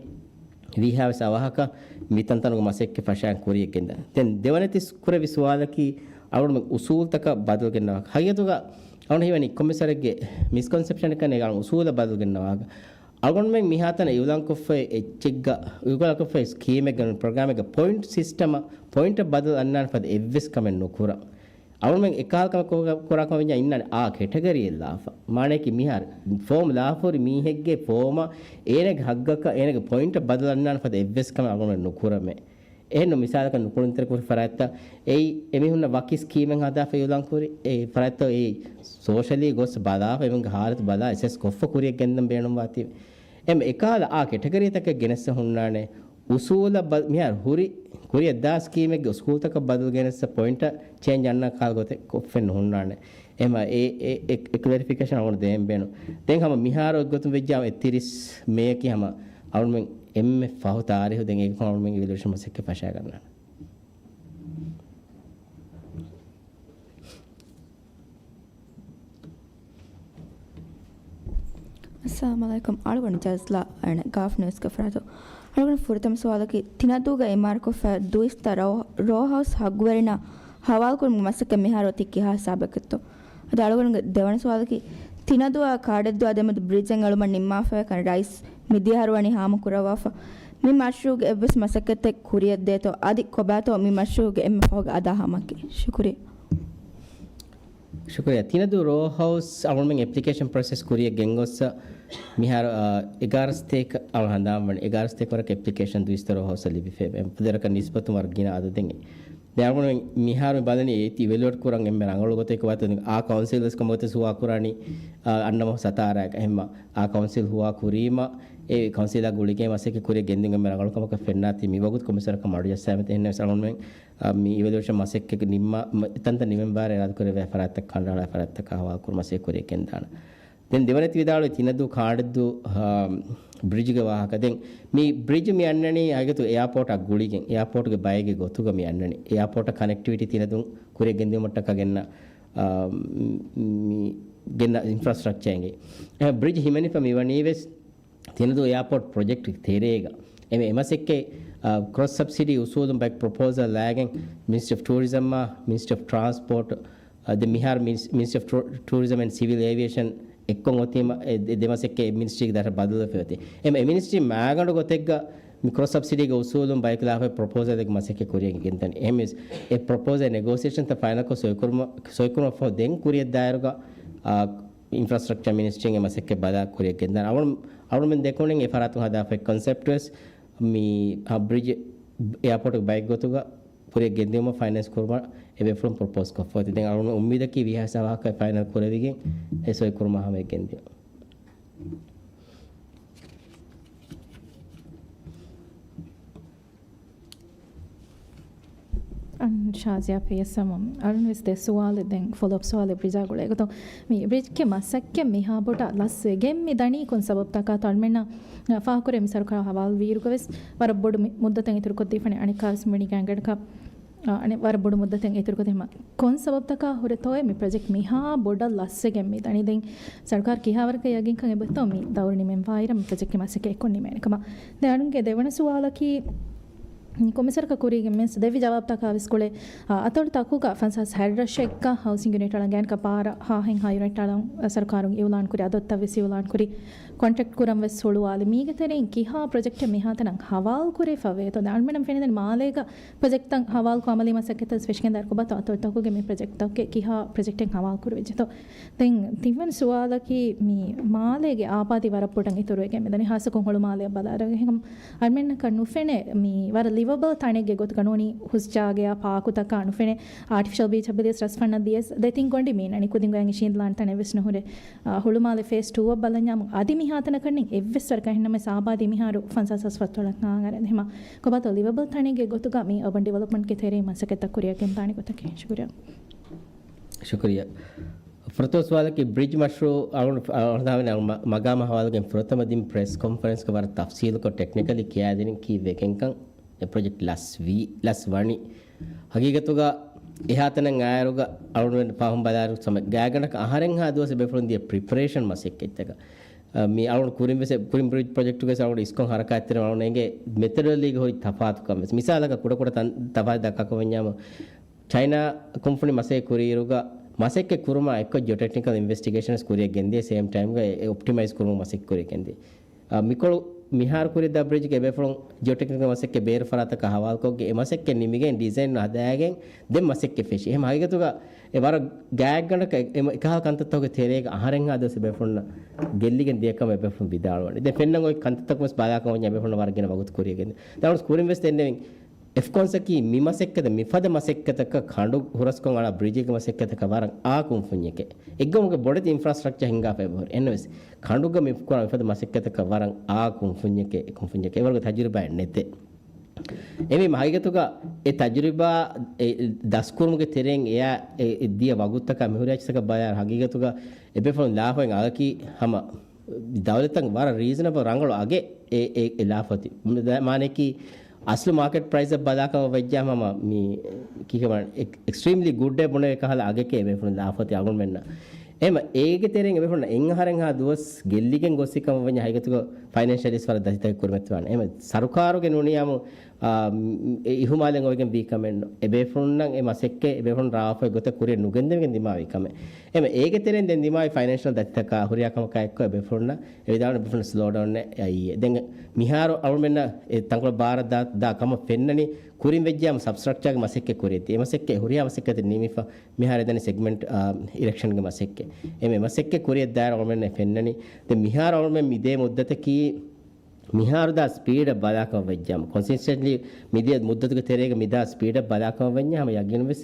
ވީހާވެސް އަވަހަކަށް މިތަންތަނުގެ މަސައްކަތް ފަށާން ކުރިޔަށް ގެންދާ. ދެން ދެވަނަ ތިސް ކުރެވި ސުވާލަކީ އަޅުގަނޑުމެން އުސޫލުތަކަށް ބަދަލު ގެންނަވާ. ހަގީގަތުގަ އަޅުގަނޑު ހީވަނީ ކޮމިސަރެއްގެ މިސްކޮންސެޕްޝަނަކަށް އަޅުގަނޑު އުސޫލަށް ބަދަލު ގެންނަވާ. އަޅުގަނޑުމެން މިހާތަނަށް އިއުލާންކޮށްފައި އެއްޗެއްގަ، އިއުލާންކޮށްފައި ސްކީމެއްގަ، ޕްރޮގްރާމެއްގަ ޕޮއިންޓް ސިސްޓަމަށް ޕޮއިންޓަށް ބަދަލު އަންނާނެ ފަދަ އެއްވެސް ކަމެއް ނުކުރަން. އަޅުމެން އެކަހަލަ ކަމެއް ކުރާ، ކުރާ ކަމަށް ވެއްޖެ އިންނާނެ އާ ކެޓަގަރީއެއް ލާފަ. މާނަޔަކީ މިހާރު ފޯމް ލާފަ ހުރި މީހެއްގެ ފޯމަށް އޭނަގެ ހައްގަކަށް އޭނަގެ ޕޮއިންޓަށް ބަދަލު އަންނާނެ ފަދަ އެއްވެސް ކަމެއް އަޅުގަނޑުމެން ނުކުރަމޭ. އެހެންނު މިސާލަކަށް ނުކުޅުންތެރިކުރި ފަރާތްތައް އެއީ އެމީހުންނަށް ވަކި ސްކީމެއް ހަދާފަ އިއުލާން ކުރި އެ ފަރާތްތައް އެއީ ސޯޝަލީ ގޮސް ބަލާފަ އެމީހުންގެ ހާލަތު ބަލާ އެސެސް ކޮށްފަ ކުރިއަށް ގެންދަން ބޭނުންވާތީ. އެމް އެކާލަ އާ ކެޓަގަރީތަކެއް ގެނެއްސަ ހުންނާނެ. އުސޫލަށް ބަ-، މިހާރު ހުރި، ކުރިއަށް ދާ ސްކީމެއްގެ އުސޫލްތަކަށް ބަދަލު ގެނެއްސަ ޕޮއިންޓަށް ޗޭންޖް އަންނަ ކާލް ގޮތެއް ކޮށްފެއް ނުހުންނާނެ. އެމަ އެ، އެ، އެ، އެ ކްލެރިފިކޭޝަން އަޅުގަނޑު ދޭން ބޭނު. ދެން ހަމަ މިހާރު އޮތްގޮތުން ވެއްޖާ އެއްތިރީސް މޭއަކީ ހަމަ އަޅުމެން އެންމެ ފަހު ތާރީހު ދެން އޭގެ އަޅުމެން އިވެލުއޭޝަން މަސައްކަތް ފަށާގަންނާނެ. އައްސަލާމު ޢަލައިކުމް. އަޅުގަނޑު ޖަޒްލާ އަނެ ގާފް ނިއުސްގެ ފަރާތު. އަޅުގަނޑު ފުރަތަމަ ސުވާލަކީ، ތިނަދޫގަ އިމާރާތްކޮށްފަ ދުއިސައްތަ ރޯ-، ރޯހައުސް ހައްގުވެރިންނަށް ހަވާލުކުރުމުގެ މަސައްކަތް މިހާރު އޮތީ ކިހާ ހިސާބެއްތޯ؟ އަދި އަޅުގަނޑުގެ ދެވަނަ ސުވާލަކީ، ތިނަދޫއާ ކާޑެއްދޫއާ ދެމެދު ބްރިޖެއް އެޅުމަށް ނިންމާފައި ކަން ރައީސް މިދިޔަ އަހަރު ވަނީ ހާމަކުރައްވާފަ. މި މަޝްރޫޢުގެ އެއްވެސް މަސައްކަތެއް ކުރިއަށް ދޭތޯ؟ އަދި ކޮބާތޯ މި މަޝްރޫޢުގެ އެންމެ ފަހުގެ އަދާ ހަމައަކީ؟ ޝުކުރިއްޔާ. ޝުކުރިއްޔާ. ތިނަދޫ ރޯ ހައުސް އަޅުގަނޑުމެން އެޕްލިކޭޝަން ޕްރޮސެސް ކުރިއަށް ގެންގޮއްސަ މިހާރު، އާ، އެގާރަ ސަތޭކަ އަޅު ހަނދާން ވަނީ. އެގާރަ ސަތޭކަ ވަރަކަށް އެޕްލިކޭޝަން ދުއިސައްތަ ރޯ ހައުސަށް ލިބިފައި. އެ ފުދޭވަރަކަށް ނިސްބަތުން ވަރަށް ގިނަ އަދަދެއް. ދެން އަޅުގަނޑުމެން މިހާރު މި ބަލަނީ އޭތި އިވެލުއޭޓް ކުރަން އެންމެ ރަނގަޅު ގޮތެއް ވާތަން. އާ ކައުންސިލް ވެސް ކަމަށް ގޮތެއް ހުވާ ކުރާނީ، އާ، އަންނަ މަހު ސަތާރައަކަށް. އެހެންމަ އާ ކައުންސިލް ހުވާ ކުރީމަ، އެ ކައުންސިލާ ގުޅިގެން މަސައްކަތް ކުރިއަށް ގެންދިއުން އެންމެ ރަނގަޅު ކަމަކަށް ފެންނާތީ މިވަގުތު ކޮމިސަރަކަށް މަޑުޖައްސާމެތި. އެހެންނަމަވެސް އަޅުގަނޑުމެން އާ، މި އިވެލުއޭޝަން މަސައްކަތް ނިންމާ، މަ-، ތަންތަން ނިމެންބާރަށް އިރާދަކުރެއްވި ފަރާތްތައް ކަނޑައަޅާ ފަރާތްތަކާ ހަވާލުކުރުމަށް މަސައްކަތް ކުރިއަށް ގެންދާނެ. ދެން ދެވަނަތި ވިދާޅުވި ތިނަދޫ ކާޑެއްދޫ، އާ، ބްރިޖުގެ ވާހަކަ. ދެން މި ބްރިޖު މި އަންނަނީ ހަގީގަތު އެއާޕޯޓާ ގުޅިގެން، އެއާޕޯޓުގެ ބައެއްގެ ގޮތުގަ މި އަންނަނީ. އެއާޕޯޓަށް ކަނެކްޓިވިޓީ ތިނަދޫން ކުރިއަށް ގެންދިއުމަށްޓަކާ ގެންނަ، އާ، މި ގެންނަ އިންފްރާސްޓްރަކްޗާ އިނގޭ. އެ، ބްރިޖް ހިމެނިފަ މި ވަނީ ވެސް ތިނަދޫ އެއާޕޯޓް ޕްރޮޖެކްޓް ތެރޭގަ. އެމެ އެމަސެއްކެ، އާ، ކްރޮސް ސަބްސިޑީ އުސޫލުން ބައެއް ޕްރޮޕޯސަލް ލާގެން މިނިސްޓްރީ އޮފް ޓޫރިޒަމްއާ، މިނިސްޓްރީ އޮފް ޓްރާންސްޕޯޓް، އާ، ދެ މިހާރު މިނިސް-، މިނިސްޓްރީ އޮފް ޓޫ-، ޓޫރިޒަމް އެންޑް ސިވިލް އޭވިއޭޝަން އެއްކޮށް އޮތީމަ، އެ ދެ-، ދެ މަސެއްކެ މިނިސްޓްރީގެ ދަށަށް ބަދަލުވެފަ އޮތީ. އެމެ އެ މިނިސްޓްރީ މާގަނޑު ގޮތެއްގަ މި ކްރޮސް ސަބްސިޑީގެ އުސޫލުން ބައެއް ލާފައި ޕްރޮޕޯސަލެއްގެ މަސައްކަތް ކުރިއަށް ގެންދަނީ. އެހެންވެސް އެ ޕްރޮޕޯސަލް ނެގޯސިއޭޝަންތައް ފައިނަލްކޮށް ސޮއިކުރުމަށް، ސޮއިކުރުމަށްފަހު ދެން ކުރިއަށް ދާއިރުގަ، އާ، އިންފްރާސްޓްރަކްޗަރ މިނިސްޓްރީން އެ މަސައްކަތް ބަލާ ކުރިއަށް ގެންދާނެ. އަޅު-، އަޅުމެން ދެކުނިން އެ ފަރާތުން ހަދާފައި ކޮންސެޕްޓް ވެސް މި، އާ، ބްރިޖް އެއާޕޯޓުގެ ބައެއް ގޮތުގަ ކުރިއަށް ގެންދިއުމަށް ފައިނޭންސް ކުރުމަށް އެ ބޭފުޅުން ޕްރޮޕޯސް ކޮށްފަ އޮތީ. ދެން އަޅުގަނޑު އުއްމީދަކީ ވީހާވެސް އަވަހަކަށް ފައިނަލް ކުރެވިގެން އެ ސޮއިކުރުމާ ހަމައަށް ގެންދިއުން. އަން ޝާޒިޔާ ޕީއެސްއެމް އަޅުން ވެސް ދެ ސުވާލެއް ދެން ފޮލޯއަޕް ސުވާލެއް ބްރިޖާ ގުޅޭ ގޮތުން މި ބްރިޖްގެ މަސައްކަތް މިހާ ބޮޑަށް ލަސްވެގެން މި ދަނީ ކޮން ސަބަބުތަކާ ތަޅުމެންނަށް ފާހަގަކުރޭ މި ސަރުކާރާ ހަވާލު ވީއިރުގަ ވެސް ވަރަށް ބޮޑު މި-، މުއްދަތެއް އިތުރުކޮށްދީފަނެ އަނެއްކާވެސް މިވަނީ ގާތްގަނޑަކަށް އަ، އަނެއް ވަރަށް ބޮޑު މުއްދަތެއް އިތުރުކޮށް އެހެން ކޮން ސަބަބުތަކާ ހުރެތޯއޭ މި ޕްރޮޖެކްޓް މިހާ ބޮޑަށް ލަސްވެގެން މި ދަނީ؟ ދެން ސަރުކާރު ކިހާވަރަކަށް ޔަގީންކަން އެބައޮތްތޯ މި ދައުރު ނިމެން ވާއިރަށް މި ޕްރޮޖެކްޓްގެ މަސައްކަތް އެއްކޮށް ނިމޭނެ ކަމަށް؟ ދެން އަޅުގަނޑުގެ ދެވަނަ ސުވާލަކީ، ކޮމިސަރަކަށް ކުރީގެން ވެސް ދެއްވި ޖަވާބުތަކާ ވެސް ގުޅޭ، އަ، އަތޮޅު ތަކުގަ ފަންސާސް ހަތް ރަށެއްގަ ހައުސިން ޔުނިޓް އަޅަން ގާތްގަނޑަކަށް ބާރަ ހާހެއްހާ ޔުނިޓް އަޅަން، އަ، ސަރުކާރުން އިއުލާން ކުރި އަދަދުތައް ވެސް އިއުލާން ކުރި، ކޮންޓްރެކްޓް ކުރަން ވެސް ހުޅުވާލި. މީގެ ތެރެއިން ކިހާ ޕްރޮޖެކްޓެއް މިހާތަނަށް ހަވާލު ކުރެވިފަ ވޭތޯ؟ ދެން އަޅުމެންނަށް ފެނިދެން މާލޭގަ ޕްރޮޖެކްޓްތައް ހަވާލުކޮށް އަމަލީ މަސައްކަތްތައް ފެށިގެންދާއިރު ކޮބާތޯ އަތޮޅުތަކުގެ މި ޕްރޮޖެކްޓްތަކުގެ ކިހާ ޕްރޮޖެކްޓެއް ހަވާލު ކުރެވިއްޖެތޯ؟ ދެން ތިންވަނަ ސުވާލަކީ، މި މާލޭގެ އާބާދީ ވަރަށް ބޮޑަށް އިތުރުވެގެން މިދަނީ، ހާއްސަކޮށް ހުޅުމާލެއަށް ބަލާއިރު. އެހެން އަޅުމެންނަކަށް ނުފެނޭ މި ވަރަށް ލިވަބަލް ތަނެއްގެ ގޮތުގަ ނޫނީ ހުސް ޖާގަޔާ ޕާކުތަކާ ނުފެނޭ، އާޓިފިޝަލް ބީޗަށް ބެލިޔަސް ރަސްފަންނަށް ދިޔަސް ދެތިން ގޮނޑި މީނަނީ ކުދިންގޮޔަށް އިށީނދެލާނެ ތަނެއް ވެސް ނުހުރޭ. އާ، ހުޅުމާލެ ފޭސް ޓޫއަށް ބަލަންޏާމު އަދި މިހާތަނަކަށް ނެތް އެއްވެސް ވަރަކަށް. އެހެންނަމަވެސް އާބާދީ މިހާރު ފަންސާސް ހަސަސް ފަސްދޮޅަށް ހާހަށް އަރަން. އެހެންމަ ކޮބާތޯ ލިވަބަލް ތަނެއްގެ ގޮތުގަ މި އަރބަން ޑިވެލޮޕްމަންޓްގެ ތެރެއިން މަސައްކަތްތައް ކުރިއަށް ގެންދާނެ ގޮތަކީ؟ ޝުކުރިއްޔާ. ޝުކުރިއްޔާ. ފުރަތަމަ ސުވާލަކީ ބްރިޖް މަޝްރޫއު އަޅު-، އަޅުގަނޑު މަ-، މަގާމާ ހަވާލުގެން ފުރަތަމަ ދިން ޕްރެސް ކޮންފަރެންސްގަ ވަރަށް ތަފްސީލުކޮށް ޓެކްނިކަލީ ކިޔާދިނިން ކީއްވެގެންކަން އެ ޕްރޮޖެކްޓް ލަސްވީ، ލަސްވަނީ. ހަގީގަތުގަ އެހާތަނަށް އާއިރުގަ އަޅުގަނޑުމެން ފާހުން ބަލާއިރު ސަމެ ގާތްގަނޑަކަށް އަހަރެއްހާ ދުވަސް ބޭފުޅުން ދިޔަ ޕްރިޕަރޭޝަން މަސައްކަތްތަކަށް. މި އަޅުގަނޑު ކުރިން ވެސް، ކުރިން ބްރިޖް ޕްރޮޖެކްޓުގެ ވެސް އަޅުގަނޑު އިސްކޮށް ހަރަކާތްތެރިވާން އަޅުގަނޑު އެނގޭ މެތަޑޮލޮޖީގަ ހުރި ތަފާތުކަން ވެސް. މިސާލަކަށް ކުޑަކުޑަ ތަން ތަފާތު ދައްކާކަށް ވަންޏާމު، ޗައިނާ ކުންފުނި މަސައްކަތް ކުރިއިރުގަ މަސައްކަތް ކުރުމާ އެއްކޮށް ޖިއޯޓެކްނިކަލް އިންވެސްޓިގޭޝަންސް ކުރިއަށް ގެންދިޔަ ސޭމް ޓައިމްގަ އެ އޮޕްޓިމައިޒް ކުރުމުގެ މަސައްކަތް ކުރިއަށް ގެންދިޔަ. އާ، މިކޮޅު މިހާރު ކުރި ދަ ބްރިޖްގެ ބޭފުޅުން ޖިއޯޓެކްނިކަލް މަސައްކަތް ބޭރު ފަރާތަކަށް ހަވާލުކޮށްގެން އެ މަސައްކަތް ނިމިގެން ޑިޒައިން ހަދާގެން ދެން މަސައްކަތް ފެށި. އެހެން ހަގީގަތުގަ އެ ވަރަށް ގާތްގަނޑަކަށް އެ، އެ، އެކަހަލަ ކަންތައްތަކުގެ ތެރޭގަ އަހަރެންހާ ދުވަސް ބޭފުޅުންނަށް ގެއްލިގެން ދިޔަކަމަށް އެބޭފުޅުން ވިދާޅުވަނީ. ދެން ފެންނަން އޮތް ކަންތައްތަކުން ވެސް ބަލާކަމަށް ވަންޏާ އެބޭފުޅުންނަށް ވަރަށް ގިނަ ވަގުތު ކުރިއަށް ގެންދިޔަ. ދެން އަޅުގަނޑު ކުރިން ވެސް ދެންނެވިން. އެފްކޮންސްއަކީ މި މަސައްކަތަށް، މިފަދަ މަސައްކަތަކަށް ކަނޑު ހުރަސްކޮށް އަޅާ ބްރިޖެއްގެ މަސައްކަތަކަށް ވަރަށް އާ ކުންފުންޏެކޭ. އެއްގަމުގެ ބޮޑެތި އިންފްރާސްޓްރަކްޗަރ ހިންގާފަ އެބަހުރި. އެންނަވެސް، ކަނޑުގަ މި ކުރާ މިފަދަ މަސައްކަތަކަށް ވަރަށް އާ ކުންފުންޏެކޭ، ކުންފުންޏެކޭ. އެވަރުގެ ތަޖުރިބާއެއް ނެތޭ. އެމީ ހަގީގަތުގަ އެ ތަޖުރިބާ އެ ދަސްކުރުމުގެ ތެރެއިން އެއާ އެ ދިޔަ ވަގުތުތަކާ މިހުރި އެއްޗިއްސަކަށް ބަލާއިރު ހަގީގަތުގަ އެބޭފުޅުން ލާފައިން އަގަކީ ހަމަ ދައުލަތަށް ވަރަށް ރީޒަނަބަލް ރަނގަޅު އަގެއް އެ، އެ، އެ ލާފަތި. މާނައަކީ އަސްލު މާކެޓް ޕްރައިސްއަށް ބަލާކަމަށް ވެއްޖާ ހަމަ މި ކީކަމަ އެކް-، އެކްސްޓްރީމްލީ ގުޑް އެއް ބުނެވޭ ކަހަލަ އަގެކޭ އެބޭފުޅުން ލާފަތި އަޅުގަނޑުމެންނަށް. އެހެމަ އޭގެ ތެރެއިން އެބޭފުޅުން އެއް އަހަރެއްހާ ދުވަސް ގެއްލިގެން ގޮއްސި ކަމަށް ވަންޏާ ހަގީގަތުގަ ފައިނޭންޝަލީސް ވަރަށް ދަތިތަކެއް ކުރިމަތިވާނެ. އެހެމަ ސަރުކާރުގެ ނޫނިއްޔާމު، އާ، އެ އިހުމާލެއް އޮވެގެން ވީ ކަމެއް ނޫން. އެބޭފުޅުންނަށް އެ މަސައްކަތް އެބޭފުޅުން ރާވާފައި ގޮތަށް ކުރިއަށް ނުގެންދެވިގެން ދިމާވި ކަމެއް. އެހެމަ އޭގެ ތެރެއިން ދެން ދިމާވި ފައިނޭންޝަލް ދަތިތަކާ ހުރިހާ ކަމަކާ އެއްކޮށް އެބޭފުޅުންނަށް އެ ވިދާޅުވި އެބޭފުޅުން ސްލޯ ޑައުން އެއް އައީ. ދެން މިހާރު އަޅުމެންނަށް އެ ތަންކޮޅެއް ބާރަށް ދާ، ދާ ކަމަށް ފެންނަނީ ކުރިން ވެއްޖެ ހަމަ ސަބްސްޓްރަކްޗާގެ މަސައްކަތް ކުރިއަށް ދިޔަ. އެ މަސައްކަތް ހުރިހާ މަސައްކަތެއް ނިމިފަ މިހާރު އެދަނީ ސެގްމެންޓް، އާ، އިލެކްޝަންގެ މަސައްކަތް. އެ މަސައްކަތް ކުރިއަށް ދާއިރު އަޅުމެންނަށް ފެންނަނީ. ދެން މިހާރު އަޅުމެން މި ދޭ މުއްދަތަކީ މިހާރު ދާ ސްޕީޑަށް ބަލާކަމަށް ވެއްޖާމަ، ކޮންސިސްޓެންޓްލީ މިދިޔަ މުއްދަތުގެ ތެރޭގަ މިދާ ސްޕީޑަށް ބަލާކަމަށް ވެއްޖާ ހަމަ ޔަގީނުން ވެސް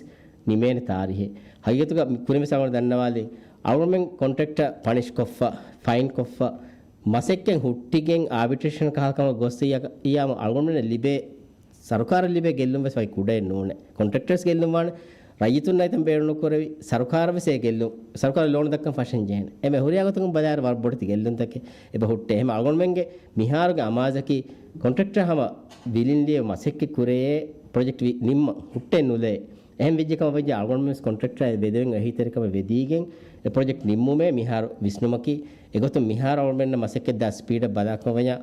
ނިމޭނެ ތާރީހެއް. ހަގީގަތުގަ މި ކުރިން ވެސް އަޅުގަނޑު ދަންނަވާލީ، އަޅުމެން ކޮންޓްރެކްޓަރ ޕަނިޝް ކޮށްފަ، ފައިން ކޮށްފަ، މަސައްކަތް ހުއްޓިގެން އާބިޓްރޭޝަން ކަހަލަ ކަމަށް ގޮއްސިއްޔާ، އަޅުގަނޑުމެންނަށް ލިބޭ، ސަރުކާރަށް ލިބޭ ގެއްލުން ވެސް ވަކި ކުޑައެއް ނޫނޭ. ކޮންޓްރެކްޓަރސް ގެއްލުން ވާނެ، ރައްޔިތުންނާ އެތަން ބޭނުން ނުކުރެވި، ސަރުކާރަށް ވެސް އެ ގެއްލުން، ސަރުކާރަށް ލޯނު ދައްކަން ފަށަން ޖެހޭނެ. އެމެ ހުރިހާ ގޮތަކުން ބަލާއިރު ވަރަށް ބޮޑެތި ގެއްލުންތަކެއް އެބަ ހުއްޓޭ. އެހެމަ އަޅުގަނޑުމެންގެ މިހާރުގެ އަމާޒަކީ ކޮންޓްރެކްޓަރ ހަމަ ވިލިންލީ މަސައްކަތް ކުރޭ ޕްރޮޖެކްޓް ވި-، ނިންމަ ހުއްޓެއް ނުލޭ. އެހެން ވެއްޖެ ކަމަށް ވެއްޖެ އަޅުގަނޑުމެން ވެސް ކޮންޓްރެކްޓަރ ވެދެވެން އެހީތެރިކަމެއް ވެދީގެން އެ ޕްރޮޖެކްޓް ނިންމުމޭ މިހާރު ވިސްނުމަކީ. އެގޮތުން މިހާރު އަޅުގަނޑުމެންނަށް މަސައްކަތް ދާ ސްޕީޑަށް ބަލާކަމަށް ވަންޏާ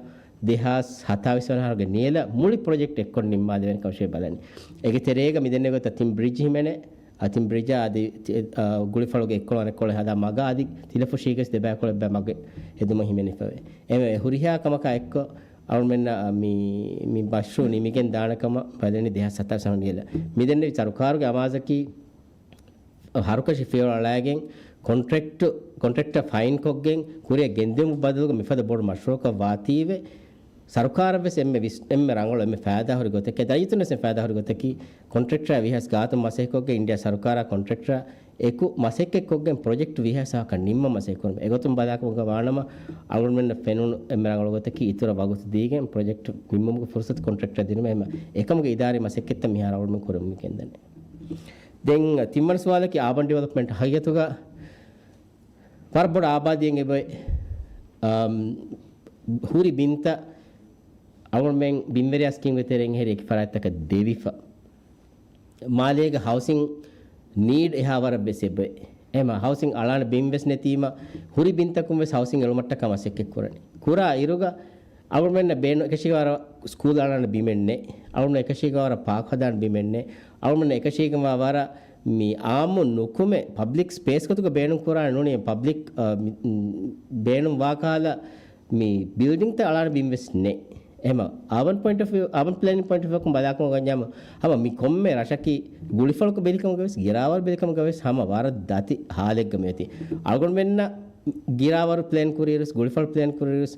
ދެހާސް ހަތާވީސް ވަނަ އަހަރުގެ ނިޔަލަށް މުޅި ޕްރޮޖެކްޓް އެއްކޮށް ނިންމާލެވޭނެ ކަމަށޭ ބަލަނީ. އޭގެ ތެރޭގަ މިދެންނެވި ގޮތަށް ތިން ބްރިޖް ހިމެނޭ. އަ، ތިން ބްރިޖާ އަދި ތި-، އަ، ގުޅިފަޅުގެ އެއްކޮޅު އަނެއްކޮޅު ހަދާ މަގާ އަދި ތިލަފުށީގެސް ދެބައިކޮޅެއް ބައި މަގެއް ހެދުމަށް ހިމެނިފަވޭ. އެ ހުރިހާ ކަމަކާ އެއްކޮށް އަޅުމެންނަށް މި، މި މަޝްރޫއު ނިމިގެން ދާނެ ކަމަށް ބަލަނީ ދެހާސް ހަތާވީސް ވަނަ ނިޔަލަށް. މިދެންނެވި ސަރުކާރުގެ އަމާޒަކީ ހަރުކަށި ފިޔަވަޅު އަޅާގެން ކޮންޓްރެކްޓް، ކޮންޓްރެކްޓަރ ފައިން ކޮށްގެން ކުރިއަށް ގެންދިއުމުގެ ބަދަލުގަ މިފަދަ ބޮޑު މަޝްރޫއަކަށް ވާތީވެ، ސަރުކާރަށް ވެސް އެންމެ ވިސް-، އެންމެ ރަނގަޅު، އެންމެ ފައިދާހުރި ގޮތެކޭ، ރައްޔިތުން ވެސް އެންމެ ފައިދާހުރި ގޮތަކީ، ކޮންޓްރެކްޓަރ ވީހާވެސް ގާތުން މަސައްކަތްކޮށްގެން އިންޑިއާ ސަރުކާރާ ކޮންޓްރެކްޓަރ އެކު މަސައްކަތްކޮށްގެން ޕްރޮޖެކްޓް ވީހާވެސް ހާކަށް ނިންމަ މަސައްކަތް ކުރުމަށް. އެގޮތުން ބަލާކަމުގަ ވާނަމަ، އަޅުގަނޑުމެންނަށް ފެނުނު އެންމެ ރަނގަޅު ގޮތަކީ އިތުރަށް ވަގުތު ދީގެން ޕްރޮޖެކްޓް ނިންމުމުގެ ފުރުސަތު ކޮންޓްރެކްޓަރ ދިނުމެއް. އެކަމުގެ އިދާރީ މަސައްކަތްތައް މިހާރު އަޅުގަނޑުމެން ކުރަމުން ގެންދަނީ. ދެން ތިންވަނަ ސުވާލަކީ އާބަން ޑިވެލޮޕްމަންޓް. ހަގީގަތުގަ ވަރަށް ބޮޑު އާބާދީއެއް އެބައޮތް. އަމް، ހުރި ބިންތައް އަޅުގަނޑުމެން ބިންވެރިޔާ ސްކީމްގެ ތެރެއިން ހެރި އެކި ފަރާތްތަކަށް ދެވިފަ. މާލޭގެ ހައުސިން ނީޑް އެހާ ވަރަށް ވެސް އެބައޮތް. އެހެމަ ހައުސިން އަޅާނެ ބިން ވެސް ނެތީމަ، ހުރި ބިންތަކުން ވެސް ހައުސިން އެޅުމަށްޓަކާ މަސައްކަތް ކުރަނީ. ކުރާ އިރުގަ އަޅުގަނޑުމެންނަށް ބޭނު-، އެކަށީގެ ވަރަށް ސްކޫލް އަޅާނެ ބިމެއް ނެތް. އަޅުގަނޑު އެކަށީގެ ވަރަށް ޕާކް ހަދާނެ ބިމެއް ނެތް. އަޅުގަނޑު އެކަށީގެ ވަ-، ވަރަށް މި އާއްމު ނުކުމެ ޕަބްލިކް ސްޕޭސް ގޮތުގަ ބޭނުން ކުރާނެ ނޫނީ ޕަބްލިކް، އަ، މި، މް، ބޭނުން ވާ ކަހަލަ މި ބިލްޑިންތައް އަޅާނެ ބިން ވެސް ނެތް. އެހެމަ އާބަން ޕޮއިންޓް އޮފް ވިއު، އާބަން ޕްލޭނިން ޕޮއިންޓް އޮފް ވިއު އަކުން ބަލާކަމަށް ވަންޏާމު، ހަމަ މި ކޮންމެ ރަށަކީ ގުޅިފަޅަކު ބެލިކަމުގަ ވެސް، ގިރާވަރު ބެލިކަމުގަ ވެސް ހަމަ ވަރަށް ދަތި ހާލެއްގަ މިއޮތީ. އަޅުގަނޑުމެންނަށް ގިރާވަރު ޕްލޭން ކުރިއިރުވެސް، ގުޅިފަޅު ޕްލޭން ކުރިއިރުވެސް،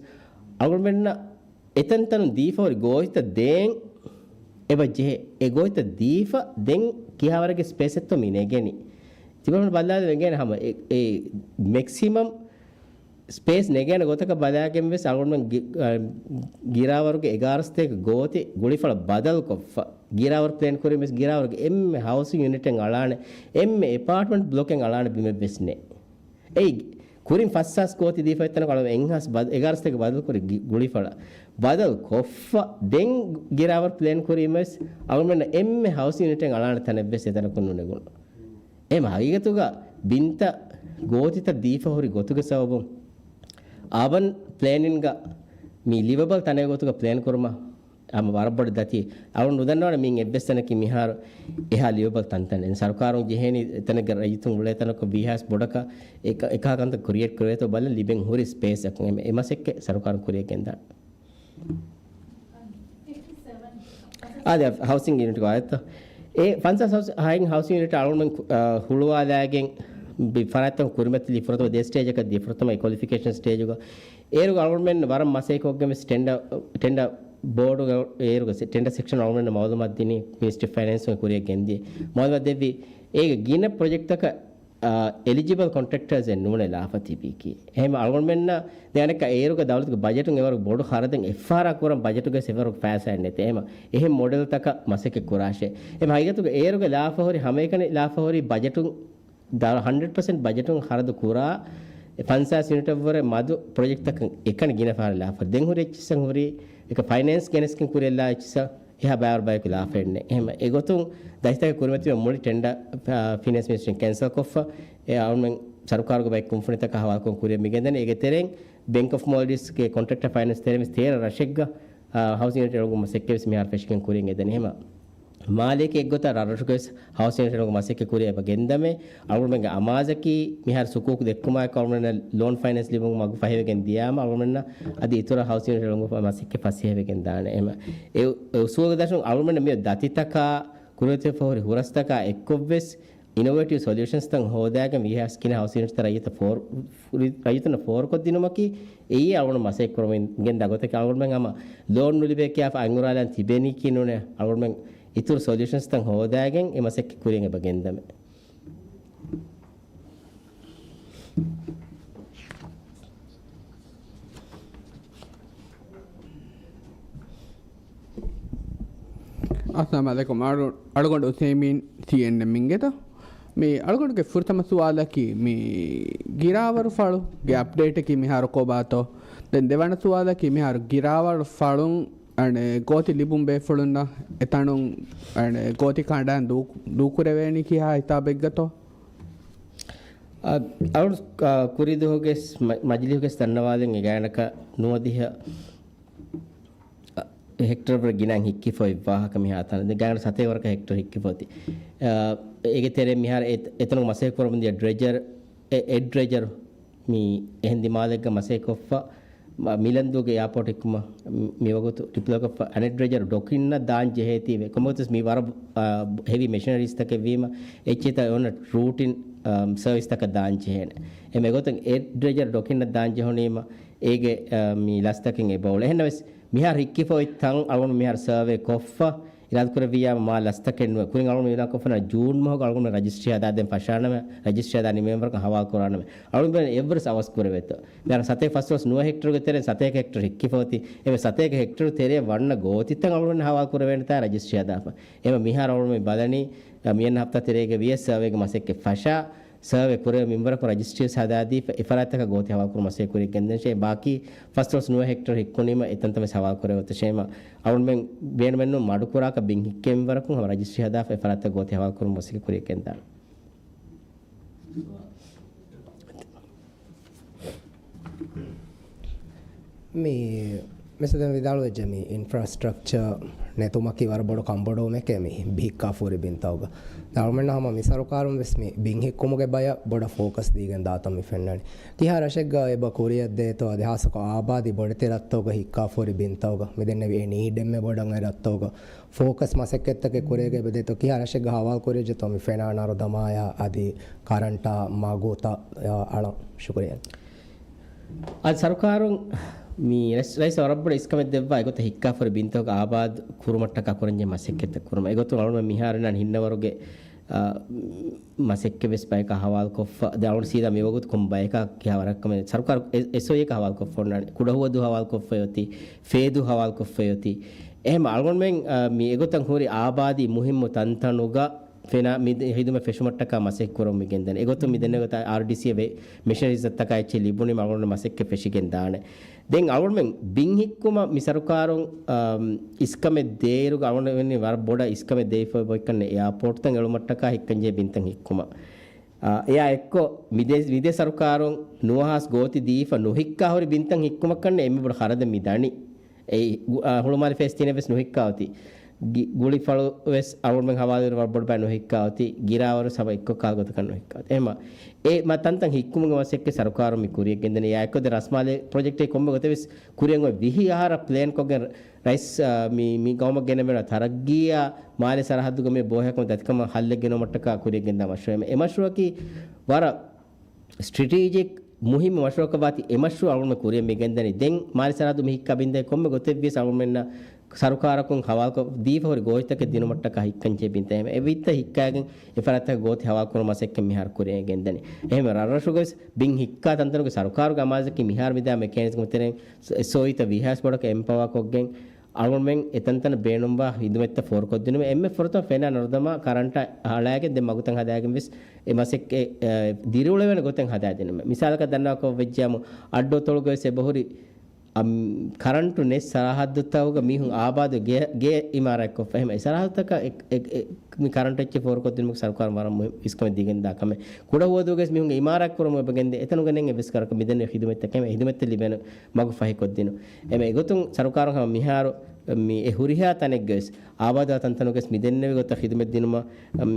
އަޅުގަނޑުމެންނަށް އެތަންތަނުން ދީފަ ހުރި ގޯތިތައް ދޭން އެބަ ޖެހޭ. އެ ގޯތިތައް ދީފަ ދެން ކިހާވަރެއްގެ ސްޕޭސްއެއްތޯ މި ނެގެނީ. ތިބަ ބަލާލަ ވެގެން ހަމަ އެ، އެ މެކްސިމަމް ސްޕޭސް ނެގޭނެ ގޮތަކަށް ބަލާގެން ވެސް އަޅުގަނޑުމެން ގި-، އަ، ގިރާވަރުގެ އެގާރަ ސަތޭކަ ގޯތި ގުޅިފަޅަށް ބަދަލުކޮށްފަ. ގިރާވަރު ޕްލޭން ކުރިން ވެސް ގިރާވަރުގެ އެންމެ ހައުސިން ޔުނިޓެއް އަޅާނެ، އެންމެ އެޕާޓްމަންޓް ބްލޮކެއް އަޅާނެ ބިމެއް ވެސް ނެތް. އެއީ ކުރިން ފަސް ހާސް ގޯތި ދީފަ އެތަނަކު އަޅު އެންހާސް ބަދ-، އެގާރަ ސަތޭކަ ބަދަލު ކުރި ގި-، ގުޅިފަޅަށް ބަދަލު ކޮށްފަ. ދެން ގިރާވަރު ޕްލޭން ކުރީމަ ވެސް އަޅުގަނޑުމެންނަށް އެންމެ ހައުސިން ޔުނިޓެއް އަޅާނެ ތަނެއް ވެސް އެތަނަކުން ނުނެގުނު. އެހެމަ ހަގީގަތުގަ ބިންތައް ގޯތިތައް ދީފަ ހުރި ގޮތުގެ ސަބަބުން އާބަން ޕްލޭނިންގ މި ލިވަބަލް ތަނެއް ގޮތުގަ ޕްލޭން ކުރުމަށް ހަމަ ވަރަށް ބޮޑު ދަތި. އަޅުން ނުދަންނަވަން މިން އެއްވެސް ތަނަކީ މިހާރު އެހާ ލިވަބަލް ތަންތަނެއް. ސަރުކާރުން ޖެހޭނީ އެތަނެއްގަ ރައްޔިތުން އުޅޭ ތަނަކު ވީހާސް ބޮޑަކަށް އެކަ-، އެކާ ކަންތައް ކްރިއޭޓް ކުރެވޭތޯ ބަލަން ލިބެން ހުރި ސްޕޭސްއަކުން އެ މަސައްކަތް ސަރުކާރުން ކުރިއަށް ގެންދާނެ. އާދެ، ހައުސިން ޔުނިޓްގެ އާދެ. އެ ފަންސާސް ހައުސް-، ހައިން ހައުސިން ޔުނިޓް އަޅުގަނޑުމެން ކު-، އާ، ހުޅުވާލާގެން ބި-، ފަރާތްތަކުން ކުރިމަތިލީ ފުރަތަމަ ދެ ސްޓޭޖަކަށް ދިޔަ ފުރަތަމަ އެ ކޮލިފިކޭޝަން ސްޓޭޖުގަ. އޭރުގަ އަޅުގަނޑުމެން ވަރަށް މަސައްކަތް ކޮށްގެން ވެސް ޓެންޑަ، ޓެންޑަ ބޯޑުގަ އޭރުގަ ސެ-، ޓެންޑަ ސެކްޝަން އަޅުގަނޑުމެން މައުލޫމާތު ދިނީ މިނިސްޓްރީ ފައިނޭންސުން ކުރިއަށް ގެންދިޔަ. މައުލޫމާތު ދެއްވި އޭގެ ގިނަ ޕްރޮޖެކްޓްތަކަށް އާ، އެލިޖިބަލް ކޮންޓްރެކްޓާސް އެއް ނޫނޭ ލާފަ ތިބީކީ. އެހެން އަޅުގަނޑުމެންނަށް ދެން އަނެއްކާ އޭރުގެ ދައުލަތުގެ ބަޖެޓުން އެވަރު ބޮޑު ޚަރަދެއް އެއްފަހަރާ ކުރަން ބަޖެޓުގަ އެވަރު ފައިސާއެއް ނެތޭ. އެހެމަ އެހެން މޮޑެލްތަކަށް މަސައްކަތް ކުރާށޭ. އެހެމަ ހަގީގަތުގަ އޭރުގެ ލާފަ ހުރި ހަމައެކަނި ލާފަ ހުރި ބަޖެޓުން ދާ ހަންޑްރެޑް ޕަސެންޓް ބަޖެޓުން ޚަރަދު ކުރާ އެ ފަންސާސް ޔުނިޓަށްވުރެ މަދު ޕްރޮޖެކްޓްތަކަށް އެކަނި ގިނަ ފަހަރަށް ލާފަ ދެން ހުރި އެއްޗިއްސަށް ހުރި އެކަ ފައިނޭންސް ގެނެސްގެން ކުރިއަށްލާ އެއްޗިއްސަށް އެހާ ބައިވަރު ބަޔަކު ލާފައެއް ނެތް. އެހެމަ އެގޮތުން ދަތިތަކެއް ކުރިމަތިވެ މުޅި ޓެންޑަ، އާ، ފިނޭންސް މިނިސްޓްރީން ކެންސަލް ކޮށްފަ، އެ އަޅުމެން ސަރުކާރުގެ ބައެއް ކުންފުނިތަކާ ހަވާލުކޮށް ކުރިއަށް މިގެންދަނީ. އޭގެ ތެރެއިން ބެންކް އޮފް މޯލްޑިވްސްގެ ކޮންޓްރެކްޓަރ ފައިނޭންސް ތެރެ ވެސް ތޭރަ ރަށެއްގަ، އާ، ހައުސިން ޔުނިޓް އެޅުމުގެ މަސައްކަތް ވެސް މިހާރު ފެށިގެން ކުރިއަށް އެދަނީ. އެހެމަ މާލޭގެ އެއްގޮތަށް ރަށްރަށުގެ ވެސް ހައުސިން އެޅުމުގެ މަސައްކަތް ކުރިއަށް އެބަ ގެންދަމޭ، އަޅުގަނޑުމެންގެ އަމާޒަކީ މިހާރު ސުކޫކު ދެއްކުމާއެކު އަޅުގަނޑުމެންނަށް ލޯން ފައިނޭންސް ލިބުމުގެ މަގު ފަހިވެގެން ދިޔާމަ، އަޅުގަނޑުމެންނަށް އަދި އިތުރަށް ހައުސިން އެޅުމުގެ މަސައްކަތް ފަސޭހަވެގެން ދާނެ. އެހެމަ އެ އު-، އެ އުސޫލުގެ ދަށުން އަޅުގަނޑުމެން މި ދަތިތަކާ ކުރިމަތިވެފަ ހުރި ހުރަސްތަކާ އެއްކޮށްވެސް، އިނޮވޭޓިވް ސޮލިއުޝަންސްތައް ހޯދާގެން ވީހާސް ގިނަ ހައުސިން އުނިޓްތައް ރައްޔިތަށް ފޯރު-، ފުރި-، ރައްޔިތުންނަށް ފޯރުކޮށްދިނުމަކީ އެއީ އަޅުގަނޑު މަސައްކަތް ކުރަމުން ގެންދާ ގޮތަކީ. އަޅުގަނޑުމެން ހަމަ ލޯން ނުލިބޭ ކިޔާފަ އަތްއުރާލާން ތިބެނީކީ ނޫނޭ. އަޅުގަނޑުމެން އިތުރު ސޮލިއުޝަންސްތައް ހޯދާގެން އެ މަސައްކަތް ކުރިއަށް އެބަ ގެންދަމޭ. އައްސަލާމު ޢަލައިކުމް. އަޅު-، އަޅުގަނޑު އުސައިމީން ސީއެންއެމް އިނގޭތަ؟ މި އަޅުގަނޑުގެ ފުރަތަމަ ސުވާލަކީ، މި ގިރާވަރު ފަޅުގެ އަޕްޑޭޓަކީ މިހާރު ކޮބާތޯ؟ ދެން ދެވަނަ ސުވާލަކީ، މިހާރު ގިރާވަރު ފަޅުން އަނެއް ގޯތި ލިބުން ބޭފުޅުންނަށް އެތަނުން އަނެއް ގޯތި ކަނޑައިން ދޫ-، ދޫކުރެވޭނީ ކިހާ ހިސާބެއްގަތޯ؟ އަ، އަޅު-، އަ، ކުރިދުވަހުގެ މަ-، މަޖިލީހުގެ ދަންނަވާލިން އެ ގާތްގަނޑަކަށް ނުވަދިހަ ހެކްޓަރު ވަރަށް ގިނައިން ހިއްކިފަ އޮތް ވާހަކަ މިހާ ތަނަށް. ދެން ގާތްގަނޑަކަށް ސަތޭކަ ވަރަކަށް ހެކްޓަރު ހިއްކިފަ އޮތީ. އަ، އޭގެ ތެރޭ މިހާރު އެ-، އެތަނުގަ މަސައްކަތް ކުރަމުންދިޔަ ޑްރެޖަރ، އެ-، އެއް ޑްރެޖަރު މި އެހެން ދިމާލެއްގަ މަސައްކަތް ކޮށްފަ، މ-، މިލަންދޫގެ އެއާޕޯޓް ހިއްކުމަށް މި-، މިވަގުތު ޑިޕްލޮއި ކޮށްފަ އަނެއް ޑްރެޖަރު ޑޮކިންނަށް ދާން ޖެހޭތީވެ. ކޮންމެވަގުތުވެސް މި ވަރަށް، އާ، ހެވީ މެޝިނަރީސްތަކެއް ވީމަ، އެއްޗެތަ އޮންނަ ރޫޓިން، އާ، ސަރވިސްތަކަށް ދާން ޖެހޭނެ. އެ މެގޮތުން އެއް ޑްރެޖަރު ޑޮކިންނަށް ދާން ޖެހުނީމަ، އޭގެ، އާ، މި ލަސްތަކެއް އެބަ އުޅޭ. އެހެންނަމަވެސް، މިހާރު ހިއްކިފަ އޮތް ތަން އަޅުގަނޑު މިހާރު ސަރވޭ ކޮށްފަ، އިރާދަކުރެއްވިއްޔާ މާ ލަސްތަކެއް ނުވޭ. ކުރިން އަޅުގަނޑު އިރާދަކޮށްފަ ޖޫން މަހުގަ އަޅުގަނޑު ރަޖިސްޓްރީ ހަދާދޭން ފަށާނަމޭ، ރަޖިސްޓްރީ ހަދާ ނިމޭވަރަކަށް ހަވާލު ކުރާނަމޭ. އަޅުގަނޑު އެއްވެސް އަވަސް ކުރެވޭތޯ. މިހާރު ސަތޭކަ ފަސްދޮޅަސް ނުވަ ހެކްޓަރުގެ ތެރެއިން ސަތޭކަ ހެކްޓަރު ހިއްކިފަ އޮތީ. އެވެ ސަތޭކަ ހެކްޓަރު ތެރޭ ވަންނަ ގޯތިތައް އަޅުގަނޑު ހަވާލު ކުރެވޭނެތާ ރަޖިސްޓްރީ ހަދާފަ. އެމަ މިހާރު އަޅުގަނޑު މި ބަލަނީ، އަ، މިއަންނަ ހަފްތާ ތެރޭގަ ވިޔަސް ސަރވޭގެ މަސައްކަތް ފަށާ، ސަރވޭ ކުރެވޭ މިންވަރަކުން ރަޖިސްޓްރީވެސް ހަދާދީފަ، އެފަރާތަކަށް ގޯތި ހަވާލުކުރުމަށް މަސައްކަތް ކުރިއަށް ގެންދަން. ބާކީ ފަސްދޮޅަސް ނުވަ ހެކްޓަރު ހިއްކުނީމަ އެތަންތަން ވެސް ހަވާލު ކުރެވޭތޯ. އެހެމަ އަޅުގަނޑުމެން ބޭނުމެއްނު މަޑުކުރާކަށް ބިން ހިއްކޭ މިންވަރަކުން ހަމަ ރަޖިސްޓްރީ ހަދާފަ އެފަރާތަށް ގޯތި ހަވާލުކުރުމަށް މަސައްކަތް ކުރިއަށް ގެންދާނެ. މި މިސް ދެން ވިދާޅުވެއްޖެ މި އިންފްރާސްޓްރަކްޗަރ ނެތުމަކީ ވަރަށް ބޮޑު ކަންބޮޑުވުމެކޭ މި ބިހިއްކާފަ ހުރި ބިންތަކުގަ. ދެން އަޅުމެންނަށް ހަމަ މި ސަރުކާރުން ވެސް މި ބިން ހިއްކުމުގެ ބަޔަށް ބޮޑަށް ފޯކަސް ދީގެން ދާތަން މި ފެންނަނީ. ކިހާ ރަށެއްގަ އެބަ ކުރިއަށް ދޭތޯ އަދި ހާއްސަކޮށް އާބާދީ ބޮޑެތި ރަށްތަކުގަ ހިއްކާފަ ހުރި ބިންތަކުގަ މި ދެންނެވި އެ ނީޑެއްމެ ބޮޑަށް އެ ރަށްތަކުގަ ފޯކަސް މަސައްކަތްތަކެއް ކުރެވިގެން އެބަދޭތޯ ކިހާ ރަށެއްގަ ހަވާލު ކުރެވިއްޖެތޯ މި ފެނާ ނަރު ދަމާޔާ އަދި ކަރަންޓާ މަގުތައް އަޅަން. ޝުކުރިއްޔާ. އަދި ސަރުކާރުން މި ރައީސް، ރައީސް ވަރަށް ބޮޑު އިސްކަމެއް ދެއްވާ އެގޮތަށް ހިއްކާފަ ހުރި ބިންތަކުގަ އާބާދު ކުރުމަށްޓަކާ ކުރަންޖެހޭ މަސައްކަތްތައް ކުރުމަށް. އެގޮތުން އަޅުގަނޑު މިހާރު އިންނާނީ ހިންނަވަރުގެ، އާ، މަސައްކަތް ވެސް ބަޔަކާ ހަވާލުކޮށްފަ. ދެން އަޅުގަނޑު ސީދާ މިވަގުތު ކޮން ބަޔަކާ ކިހާ ވަރަކަށް ކަމެއް ސަރުކާރު އެ-، އެސްއޯއީއަކަށް ހަވާލުކޮށްފަ އޮންނާނީ. ކުޑަހުވަދޫ ހަވާލުކޮށްފައި އޮތީ، ފޭދޫ ހަވާލުކޮށްފައި އޮތީ. އެހެން އަޅުގަނޑުމެން، އާ، މި އެގޮތަށް ހުރި އާބާދީ މުހިއްމު ތަންތަނުގަ ފެނާ މި ހިދުމަތް ފެށުމަށްޓަކާ މަސައްކަތް ކުރަމުން މި ގެންދަނީ. އެގޮތުން މި ދެންނެވި އާރްޑީސީ އެ މެޝިނަރީސްތަކާ އެއްޗެއް ލިބުނީމަ އަޅުގަނޑު މަސައްކަތް ފެށިގެން ދާނެ. ދެން އަޅުގަނޑުމެން ބިން ހިއްކުމަށް މި ސަރުކާރުން، އާ، އިސްކަމެއް ދޭއިރުގަ އަޅުގަނޑު ވަރަށް ބޮޑަށް އިސްކަމެއް ދެވިފަ އޮތްކަން އެއާޕޯޓްތައް އެޅުމަށްޓަކާ ހިއްކަންޖެހޭ ބިންތައް ހިއްކުމަށް. އާ، އެއާ އެއްކޮށް މިދޭ، މިދޭ ސަރުކާރުން ނުވަހާސް ގޯތި ދީފަ ނުހިއްކާ ހުރި ބިންތައް ހިއްކުމަށް ކަންނޭ އެންމެ ބޮޑު ޚަރަދެއް މި ދަނީ. އެއީ، އާ، ހުޅުމާލެ ފޭސް ތިނެއް ވެސް ނުހިއްކާ އޮތީ. ގި-، ގުޅިފަޅު ވެސް އަޅުގަނޑުމެން ހަވާލުވެރި ވަރަށް ބޮޑު ބައެއް ނުހިއްކާ އޮތީ. ގިރާވަރު ސަމަ އެއްކޮށް ކާލް ގޮތަކަށް ނުހިއްކާ އޮތީ. އެހެންމަ އެ މަ ތަންތަން ހިއްކުމުގެ މަސައްކަތް ސަރުކާރުން މި ކުރިޔަށް ގެންދަނީ. އެއާ އެއްކޮށް ދެ ރަސްމާލެ ޕްރޮޖެކްޓެއް ކޮންމެ ގޮތެއް ވެސް ކުރިޔަށް އޮތް ވިހި އަހަރަށް ޕްލޭން ކޮށްގެން ރައީސް، އާ، މި، މި ގައުމަށް ގެނެވޭނެ ތަރައްގީއާ މާލެ ސަރަހައްދުގަ މި ބޯހެޔޮކަމަށް ދަތިކަމަށް ހައްލެއް ގެނައުމަށްޓަކާ ކުރިޔަށް ގެންދާ މަޝްރޫއެއް. އެ މަޝްރޫއަކީ ވަރަށް ސްޓްރެޓެޖިކް މުހިއްމު މަޝްރޫއަކަށް ވާތީ އެ މަޝްރޫއަ އަޅުގަނޑު ކުރިޔަށް މި ގެންދަނީ. ދެން މާލެ ސަރަހައްދު މި ހިއްކާ ބިންދެ ކޮންމެ ގޮތެއް ވިޔަސް އަޅުގަނޑުމެންނަށް ސަރުކާރަކުން ހަވާލުކޮށް ދީފަ ހުރި ގޯތިތަކެއް ދިނުމަށްޓަކާ ހިއްކަން ޖެހޭ ބިންތައް. އެހެން އެ ބިންތައް ހިއްކާގެން އެ ފަރާތްތަކަށް ގޯތި ހަވާލު ކުރުމަށް މަސައްކަތް މިހާރު ކުރިޔަށް ގެންދަނީ. އެހެން ރަށްރަށުގަ ވެސް ބިން ހިއްކާ ތަންތަނުގެ ސަރުކާރުގެ އަމާޒަކީ މިހާރު މިދާ މެކޭނިޒްމު ތެރެއިން ސޯ-، ސޯއިތައް ވީހާވެސް ބޮޑަކަށް އެމްޕަވާ ކޮށްގެން އަޅުގަނޑުމެން އެތަންތަނަށް ބޭނުންވާ ހިދުމަތްތައް ފޯރުކޮށްދިނުމަށް އެންމެ ފުރަތަމަ ފެނާ ނަރުދަމާ ކަރަންޓަށް އަޅާގެން ދެން މަގުތައް ހަދާގެން ވެސް އެ މަސައްކަތް، އެ، ދިރިއުޅެވޭނެ ގޮތެއް ހަދާދިނުމަށް. މިސާލަކަށް ދަންނަވާކޮށް ވެއްޖާމު އައްޑުއަތޮޅުގަ ވެސް އެބަހުރި އަ، ކަރަންޓު ނެތް ސަރަހައްދުތަކުގަ މީހުން އާބާދު ގެ، ގެ އިމާރާތްކޮށްފަ. އެހެން އެ ސަރަހައްދުތަކަށް އެ، އެ، އެ، މި ކަރަންޓު އެއްޗެއް ފޯރުކޮށްދިނުމަށް ސަރުކާރުން ވަރަށް މުހި-، އިސްކަމެއް ދީގެންދާ ކަމެއް. ކުޑަހުވަދޫގަ ވެސް މީހުންގެ އިމާރާތް ކުރަމުން އެބަ ގެންދޭ. އެތަނުގަ ނެތް އެއްވެސް ކަރަކަށް މިދެންނެވި ޚިދުމަތްތަކެއް، އެ ޚިދުމަތްތައް ލިބޭނެ މަގު ފަހިކޮށްދިނުން. އެމެ އެގޮތުން ސަރުކާރުން ހަމަ މިހާރު މި އެ ހުރިހާ ތަނެއްގަ ވެސް އާބާދު ތަންތަނުގަ ވެސް މިދެންނެވި ގޮތަށް ޚިދުމަތް ދިނުމަށް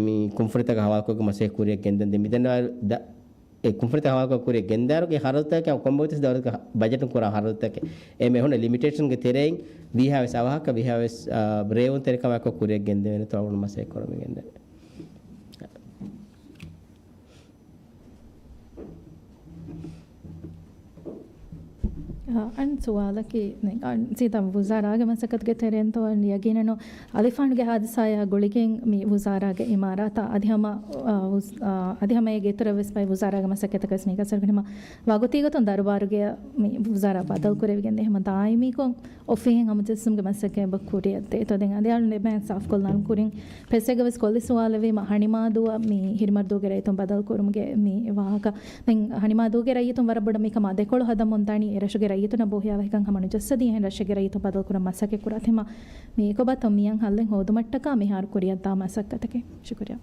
މި ކުންފުނިތަކަށް ހަވާލުކޮށްގެން މަސައްކަތް ކުރިޔަށް ގެންދަން ދެ މިދެންނެވި ދަ-، އެ ކުންފުނިތައް ހަވާލުކޮށް ކުރިޔަށް ގެންދާއިރު އެ ޚަރަދުތަކަކީ ކޮންމެ ގޮތެއް ދައުލަތުގެ ބަޖެޓުން ކުރާ ޚަރަދުތަކެއް. އެ މެ ހުންނަ ލިމިޓޭޝަންގެ ތެރެއިން ވީހާވެސް އަވަހަކަށް ވީހާވެސް، އާ، ރޭވުންތެރިކަމާއެކު ކުރިޔަށް ގެންދެވޭނެތޯ އަޅުގަނޑު މަސައްކަތް ކުރަމުން ގެންދަނީ. އަ، އަން ސުވާލަކީ، ނެ-، އަން ސީދާ ވުޒާރާގެ މަސައްކަތުގެ ތެރެއިންތޯ އަން ޔަގީނެއް ނޫން. އަލިފާނުގެ ހާދިސާއާ ގުޅިގެން މި ވުޒާރާގެ އިމާރާތާ އަދި ހަމަ، އަ، ވުޒް-، އަ، އަދި ހަމަ އޭގެ އިތުރަށް ވެސް ބައެއް ވުޒާރާގެ މަސައްކަތަކަށް ވެސް މީގަ ސަރުގަނޑު ހަމަ ވަގުތީގޮތުން ދަރުބާރުގެ މި ވުޒާރާ ބަދަލު ކުރެވިގެން ދޭ ހަމަ ދާއިމީކޮށް އޮފީހެއް ހަމަޖެއްސުމުގެ މަސައްކަތް އެބަ ކުރިޔަށްދޭ. އެތޯ ދެން އަދި އަޅުން އެބައިން ސާފުކޮށްލާން ކުރިން ޕެސޭގަ ވެސް ކޮށްލި ސުވާލެވީމަ ހަނިމާދޫއަށް މި ހިރިމަރުދޫގެ ރައްޔިތުން ބަދަލު ކުރުމުގެ މި ވާހަކަ. ދެން ހަނިމާދޫގެ ރައްޔިތުން ވަރަށް ބޮޑަށް މިކަމާ ދެކޮޅު ހަދަމުން ދަނީ އެ ރަށުގެ ރައްޔިތުންނަށް ބޯހިޔާވަހިކަން ހަމަ ނުޖައްސަދީ އެހެން ރަށެއްގެ ރައްޔިތުން ބަދަލު ކުރަން މަސައްކަތް ކުރާތީމަ މި އެކޮބާތޯ މިއަން ހައްލެއް ހޯދުމަށްޓަކާ މިހާރު ކުރިޔަށްދާ މަސައްކަތަކީ. ޝުކުރިއްޔާ.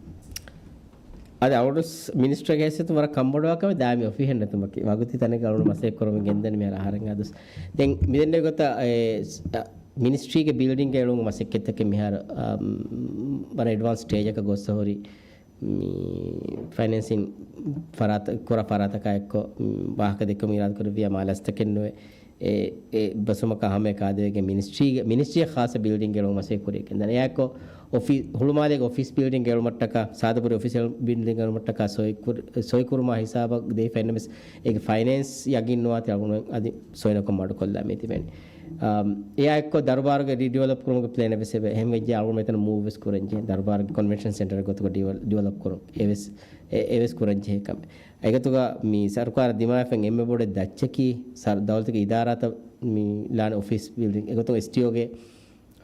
އަދި އަޅުގަނޑު މިނިސްޓްރީގެ ހައިސިއްޔަތުން ވަރަށް ކަންބޮޑުވާ ކަމެއް ދާއިމީ އޮފީހެއް ނެތުމަކީ. ވަގުތީ ތަނެއްގަ އަޅުގަނޑު މަސައްކަތް ކުރަމުން ގެންދަނީ މިހާރު އަހަރެއް އަދުސް. ދެން މިދެންނެވި ގޮތަށް އެ، އަ، މިނިސްޓްރީގެ ބިލްޑިންގ އެޅުމުގެ މަސައްކަތްތަކެއް މިހާރު، އަ، ވަރަށް އެޑްވާންސް ސްޓޭޖަކަށް ގޮއްސަ ހުރި މި ފައިނޭންސިން ފަރާތަ-، ކުރާ ފަރާތަކާ އެއްކޮށް، މި ވާހަކަ ދެއްކުމަށް އިރާދަކުރެއްވިޔާ މާލަސްތަކެއް ނުވެ. އެ، އެ ބަސުމަކާ ހަމައެކަ އާދެވިގެން މިނިސްޓްރީގެ، މިނިސްޓްރީއަށް ޚާއްޞަ ބިލްޑިންގ އެޅުމުގެ މަސައްކަތް ކުރިޔަށް ގެންދަނީ. އެއާއެއްކޮށް އޮފީ-، ހުޅުމާލޭގެ އޮފީސް ބިލްޑިންގ އެޅުމަށްޓަކާ، ސާދަ ބުރީ އޮފީސް ބިލްޑިންގ އެޅުމަށްޓަކާ ސޮއި ކުރ-، ސޮއި ކުރުމާ ހިސާބަށް ދެވިފައިނަމަވެސް އޭގެ ފައިނޭންސް ޔަގީން ނުވާތީ އަޅުގަނޑުމެން އަދި ސޮއިނަކޮށް މަޑުކޮށްލާ މި ތިބެނީ. އަމް، އެއާއެއްކޮށް ދަރުބާރުގެ ރީޑިވެލޮޕް ކުރުމުގެ ޕްލޭނެއް ވެސް އެބަ އެހެން ވެއްޖެ އަޅުގަނޑު މިތަނަށް މޫވް ވެސް ކުރަންޖެހޭ. ދަރުބާރުގެ ކޮންވެންޝަން ސެންޓަރ ގޮތުގަ ޑިވެލް-، ޑިވެލޮޕް ކުރުން އެވެސް، އެ-، އެވެސް ކުރަންޖެހޭ ކަމެއް. އެގޮތުގަ މި ސަރުކާރަށް ދިމާވެފަ އެންމެ ބޮޑެއް ދައްޗަކީ ސަރު-، ދައުލަތުގެ އިދާރާތައް މި ލާނެ އޮފީސް ބިލްޑިން. އެގޮތުން އެސްޓީއޯގެ،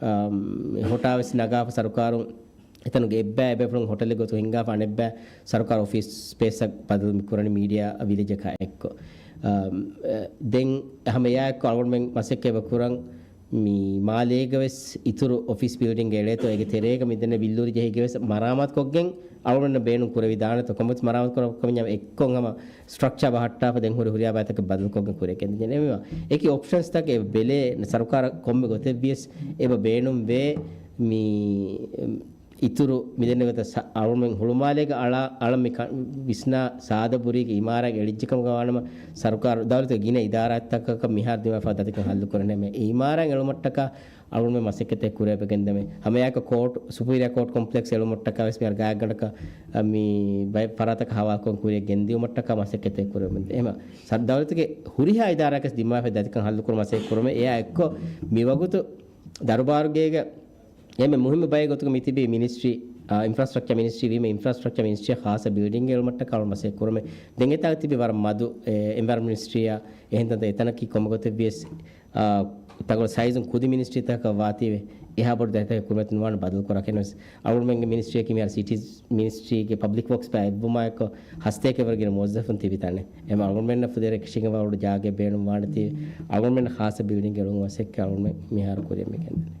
އަމް، ހޮޓާ ވެސް ނަގާފަ ސަރުކާރުން އެތަނުގެ އެއްބައި އެބޭފުޅުން ހޮޓަލެއް ގޮތުން ހިންގާފަ އަނެއްބައި ސަރުކާރު އޮފީސް ސްޕޭސްއަށް ބަދަލު މި ކުރަނީ މީޑިއާ ވިލެޖަކާ އެއްކޮށް. އަމް، އެ، ދެން ހަމަ އެއާއެއްކޮށް އަޅުގަނޑުމެން މަސައްކަތް އެބަ ކުރަން މި މާލޭގަ ވެސް އިތުރު އޮފީސް ބިލްޑިންގ އެޅޭތޯ އޭގެ ތެރޭގަ މިދެންނެ ވިއްލޫރި ޖެހިގެ ވެސް މަރާމާތުކޮށްގެން އަޅުގަނޑަށް ބޭނުން ކުރެވިދާނެތޯ ކޮންމެސް މަރާމާތު ކުރާ ކަމެއް އެއްކޮށް ހަމަ ސްޓްރަކްޗާ ބަހައްޓާފަ ދެން ހުރި ހުރިހާ ބައިތަކަށް ބަދަލުކޮށްގެން ކުރިޔަށް ގެންދިޔަ. އެކި އޮޕްޝަންސްތަކެއް ބެލޭ ސަރުކާރަށް ކޮންމެ ގޮތެއް ވިޔަސް އެބަ ބޭނުން ވޭ މި އިތުރު މިދެންނެ ގޮތަށް ސަ-، އަޅުމެން ހުޅުމާލޭގަ އަޅާ، އަޅަން މި ކަ-، ވިސްނާ ސާދަ ބުރީގެ އިމާރާތް އެޅިއްޖެ ކަމުގަ ވާނަމަ، ސަރުކާރު ދައުލަތުގެ ގިނަ އިދާރާތަކަކަށް މިހާރު ދިމާވެފަ ދަތިކަން ހައްލު ކުރަން މެ އިމާރާތް އެޅުމަށްޓަކާ އަޅުމެން މަސައްކަތެއް ކުރެވިގެންދަމެ. ހަމައެއާއެކު ކޯޓް، ސުޕީރިއާ ކޯޓް ކޮމްޕްލެކްސް އެޅުމަށްޓަކާ ވެސް މިހާރު ގާތްގަނޑަކަށް، އަ، މި ބައެއް ފަރާތަކަށް ހަވާލުކޮށް ކުރިޔަށް ގެންދިއުމަށްޓަކާ މަސައްކަތެއް ކުރެވެމެ. އެހެމަ ސަ-، ދައުލަތުގެ ހުރިހާ އިދާރާއަކަސް ދިމާވެފަ ދަތިކަން ހައްލު ކުރުމަށް މަސައްކަތް ކުރުމެ. އެއާ އެއްކޮށް މިވަގުތު ދަރުބާރުގޭގަ އެންމެ މުހިއްމު ބައެއް ގޮތުގަ މިތިބީ މިނިސްޓްރީ، އާ، އިންފްރާސްޓްރަކްޗަރ މިނިސްޓްރީ ވީމަ، އިންފްރާސްޓްރަކްޗަރ މިނިސްޓްރީއަށް ޚާއްޞަ ބިލްޑިންގ އެޅުމަށްޓަކާ މަސައްކަތް ކުރުމެ. ދެން އެތާ ތިބި ވަރަށް މަދު، އެ، އެންވަޔަރަމަންޓް މިނިސްޓްރީއާ އެހެން ތަންތަން އެތަނަކީ ކޮންމެ ގޮތެއް ވިޔަސް، އާ، ތަންކޮޅެއް ސައިޒުން ކުދި މިނިސްޓްރީތަކަށް ވާތީވެ، އެހާ ބޮޑު ދަތިތަކެއް ކުރިމަތިން ނުވާނެ ބަދަލު ކުރާކަށް. އަޅުގަނޑުމެންގެ މިނިސްޓްރީއަކީ މިހާރު ސިޓީޒް މިނިސްޓްރީގެ ޕަބްލިކް ވޯކްސް ބައި އެއްވުމާއެކު ހަސަތޭކައެއް ވަރަށް ގިނަ މުވައްޒަފުން ތިބި ތަނެއް. އެމަ އަޅުގަނޑުމެންނަށް ފުދޭ ރެކެށިގެންވާ ބޮޑު ޖާގައެއް ބޭނުންވާނެތީ، އަޅުގަނޑުމެންނަށް ޚާއްޞަ ބިލްޑިންގ އެޅުމުގެ މަސައްކަތް އަޅުގަނޑުމެން މިހާރު ކުރިޔަށް މި ގެންދަނީ.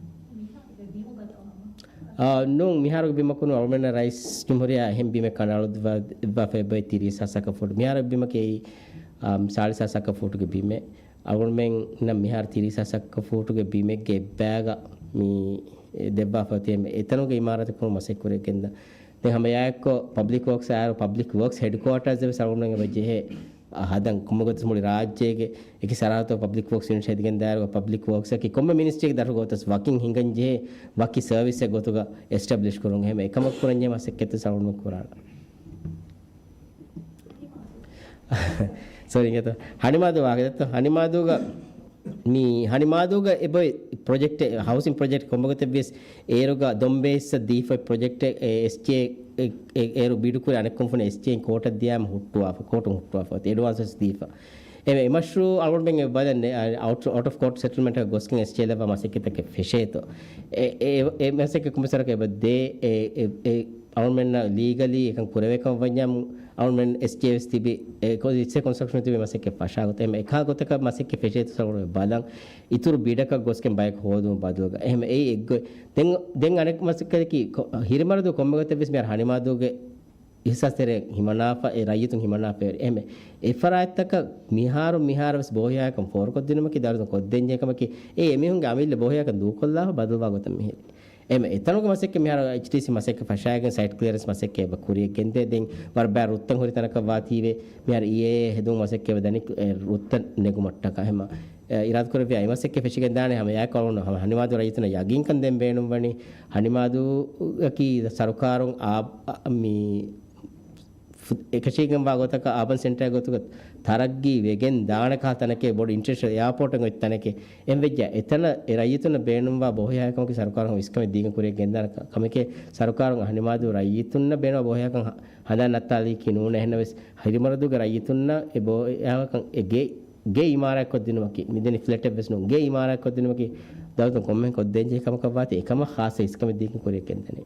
އާ، ނޫން، މިހާރުގެ ބިމަކުން އަޅުމެންނަށް ރައީސް ޖުމްހޫރިއްޔާ އެހެން ބިމެއް ކަނޑައަޅުއްވާ، އެއްވާފަ އެބައޮތް ތިރީސް ހާސް އަކަ ފޫޓު. މިހާރު ބިމަކީ އެއީ، އާ، ސާޅީސް ހާސް އަކަ ފޫޓުގެ ބިމެއް. އަޅުމެންނަށް މިހާރު ތިރީސް ހާސް އަކަ ފޫޓުގެ ބިމެއްގެ އެއްބާގަ މި ދެއްވާފަ އޮތީ އެ-، އެތަނުގެ އިމާރާތެއް ކުރުމަށް މަސައްކަތް ކުރިއަށް ގެންދާ. ދެން ހަމަ އެއާއެއްކޮށް ޕަބްލިކް ވޯކްސް އާއިރު، ޕަބްލިކް ވޯކްސް ހެޑްކުއާޓާސް ވެސް އަޅުގަނޑުމެން އެބަ ޖެހޭ ހަދަން. ކޮންމެ ގޮތަސް މުޅި ރާއްޖޭގެ އެކި ސަރަހައްދު ޕަބްލިކް ވޯކްސް ޔުނިޓް ހެދިގެން ދާއިރު، ޕަބްލިކް ވޯކްސްއަކީ ކޮންމެ މިނިސްޓްރީއެއްގެ ދަށުގަ ގޮތަސް ވަކިން ހިނގަން ޖެހޭ ވަކި ސަރވިސްއެއް ގޮތުގަ އެސްޓަބްލިޝް ކުރުން. އެހެން އެކަމަކު ކުރަން ޖެހޭ މަސައްކަތްތައް އަޅުގަނޑުމެން ކުރާނަން. ސޮރީ، އިނގޭތޯ. ހަނިމާދޫ ވާހަކަ ދެއްތޯ. ހަނިމާދޫގަ މި ހަނިމާދޫގަ އެބޮތް ޕްރޮޖެކްޓެއް، ހައުސިން ޕްރޮޖެކްޓް ކޮންމެ ގޮތެއް ވިޔަސް އޭރުގަ ދޮންބެއިސްއަށް ދީފަ ޕްރޮޖެކްޓެއް، އެ، އެސްޖޭ، އެ، އެ، އޭރު ބިޑު ކުރި އަނެއްކޮންފުން އެސްޖޭއިން ކޯޓަށް ދިޔާމަ ހުއްޓުވާފަ، ކޯޓުން ހުއްޓުވާފަ އޮތީ އެޑްވާންސް ވެސް ދީފަ. އެ، އެ މަޝްރޫއު އަޅުގަނޑުމެން އެ ބަލަން އައުޓް، އައުޓް އޮފް ކޯޓް ސެޓްލްމަންޓަށް ގޮސްގެން އެސްޖޭ ލައްވާ މަސައްކަތްތަކެއް ފެށޭތޯ. އެ، އެ، އެ މަސައްކަތް ކޮންމެސް ވަރަކަށް އެބަ ދޭ، އެ، އެ، އެ، އަޅުމެންނަށް ލީގަލީ އެކަން ކުރެވޭ ކަމަށް ވަންޏާ އަޅުމެން އެސްޖޭ ވެސް ތިބި، އެ، ކޮ-، އިސް އެ ކޮންސްޓްރަކްޝަން ތިބި މަސައްކަތް ފަށާގޮތަށް އެމަ އެކާ ގޮތަކަށް މަސައްކަތް ފެށޭތޯ ސަޅުން ބަލަން. އިތުރު ބިޑަކަށް ގޮސްގެން ބަޔަކު ހޯދުމަށް ބަދަލުގަ. އެހެމަ އެއީ އެއްގޮތް. ދެން، ދެން އަނެއް މަސައްކަތަކީ ކޮ-، ހިރިމަރަދޫ ކޮންމެ ގޮތެއް ވެސް މިހާރު ހަނިމާދޫގެ އިހްސާސް ތެރޭ ހިމަނާފަ، އެ ރައްޔިތުން ހިމަނާފަ އެ-، އެހެމެ އެ ފަރާތްތަކަށް މިހާރު، މިހާރު ވެސް ބޯހިޔާކަން ފޯރުކޮށްދިނުމަކީ ދައުލަތުން ކޮށްދޭންޖެހޭ ކަމަކީ، އެ އެމީހުންގެ އަމިއްލަ ބޯހިޔާކަން ދޫކޮށްލާފަ ބަދަލުވާ ގޮތަށް މިހިރީ. އެމެ އެތަނުގެ މަސައްކަތް މިހާރު އެޗްޑީސީ މަސައްކަތް ފަށާގެން ސައިޓް ކްލިއަރެންސް މަސައްކަތް އެބަ ކުރިއަށް ގެންދޭ. ދެން ވަރަށް ބައި ރުއްތައް ހުރި ތަނަކަށް ވާތީވެ މިހާރު އީއޭއޭ ހެދުމުގެ މަސައްކަތް އެބަ ދަނީ އެ ރުއްތައް ނެގުމަށްޓަކާ. އެހެމަ އިރާދަކުރެއްވިޔާ އެ މަސައްކަތް ފެށިގެން ދާނެ. ހަމަ އެއާއެކު އަޅުގަނޑު ހަމަ ހަނިމާދޫ ރައްޔިތުންނަށް ޔަގީންކަން ދޭން ބޭނުންވަނީ. ހަނިމާދޫއަކީ ސަރުކާރުން އާ-، އަ-، މި ފު-، އެކަށީގެންވާ ގޮތަކަށް އާބަން ސެންޓަރ ގޮތުގަ ތަރައްގީ ވެގެން ދާނެ ކަހަލަ ތަނެކޭ، ބޮޑު އިންޓަރނޭޝަނަލް އެއާޕޯޓެއް އޮތް ތަނެކޭ. އެހެން ވެއްޖާ އެތަނަށް އެ ރައްޔިތުންނަށް ބޭނުންވާ ބޯހިޔާކަމަކީ ސަރުކާރުން އިސްކަމެއް ދީގެން ކުރިއަށް ގެންދާނެ ކަ-، ކަމެކޭ. ސަރުކާރުން ހަނިމާދޫ ރައްޔިތުންނަށް ބޭނުންވާ ބޯހިޔާކަން ހަ-، ހަނދާން ނައްތާލީކީ ނޫނޭ. އެހެންނަމަވެސް ހިރިމަރަދޫގެ ރައްޔިތުންނަށް އެ ބޯހިޔާކަން އެ ގެ، ގެ އިމާރާތްކޮށްދިނުމަކީ، މިދެނީ ފްލެޓެއް ވެސް ނޫން، ގެ އިމާރާތްކޮށްދިނުމަކީ ދައުލަތުން ކޮންމެހެން ކޮށްދޭންޖެހޭ ކަމަކަށްވާތީ އެކަމަށް ޚާއްޞަ އިސްކަމެއް ދީގެން ކުރިއަށް ގެންދަނީ.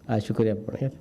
އާ، ޝުކުރިއްޔާ ބޮޑަށް.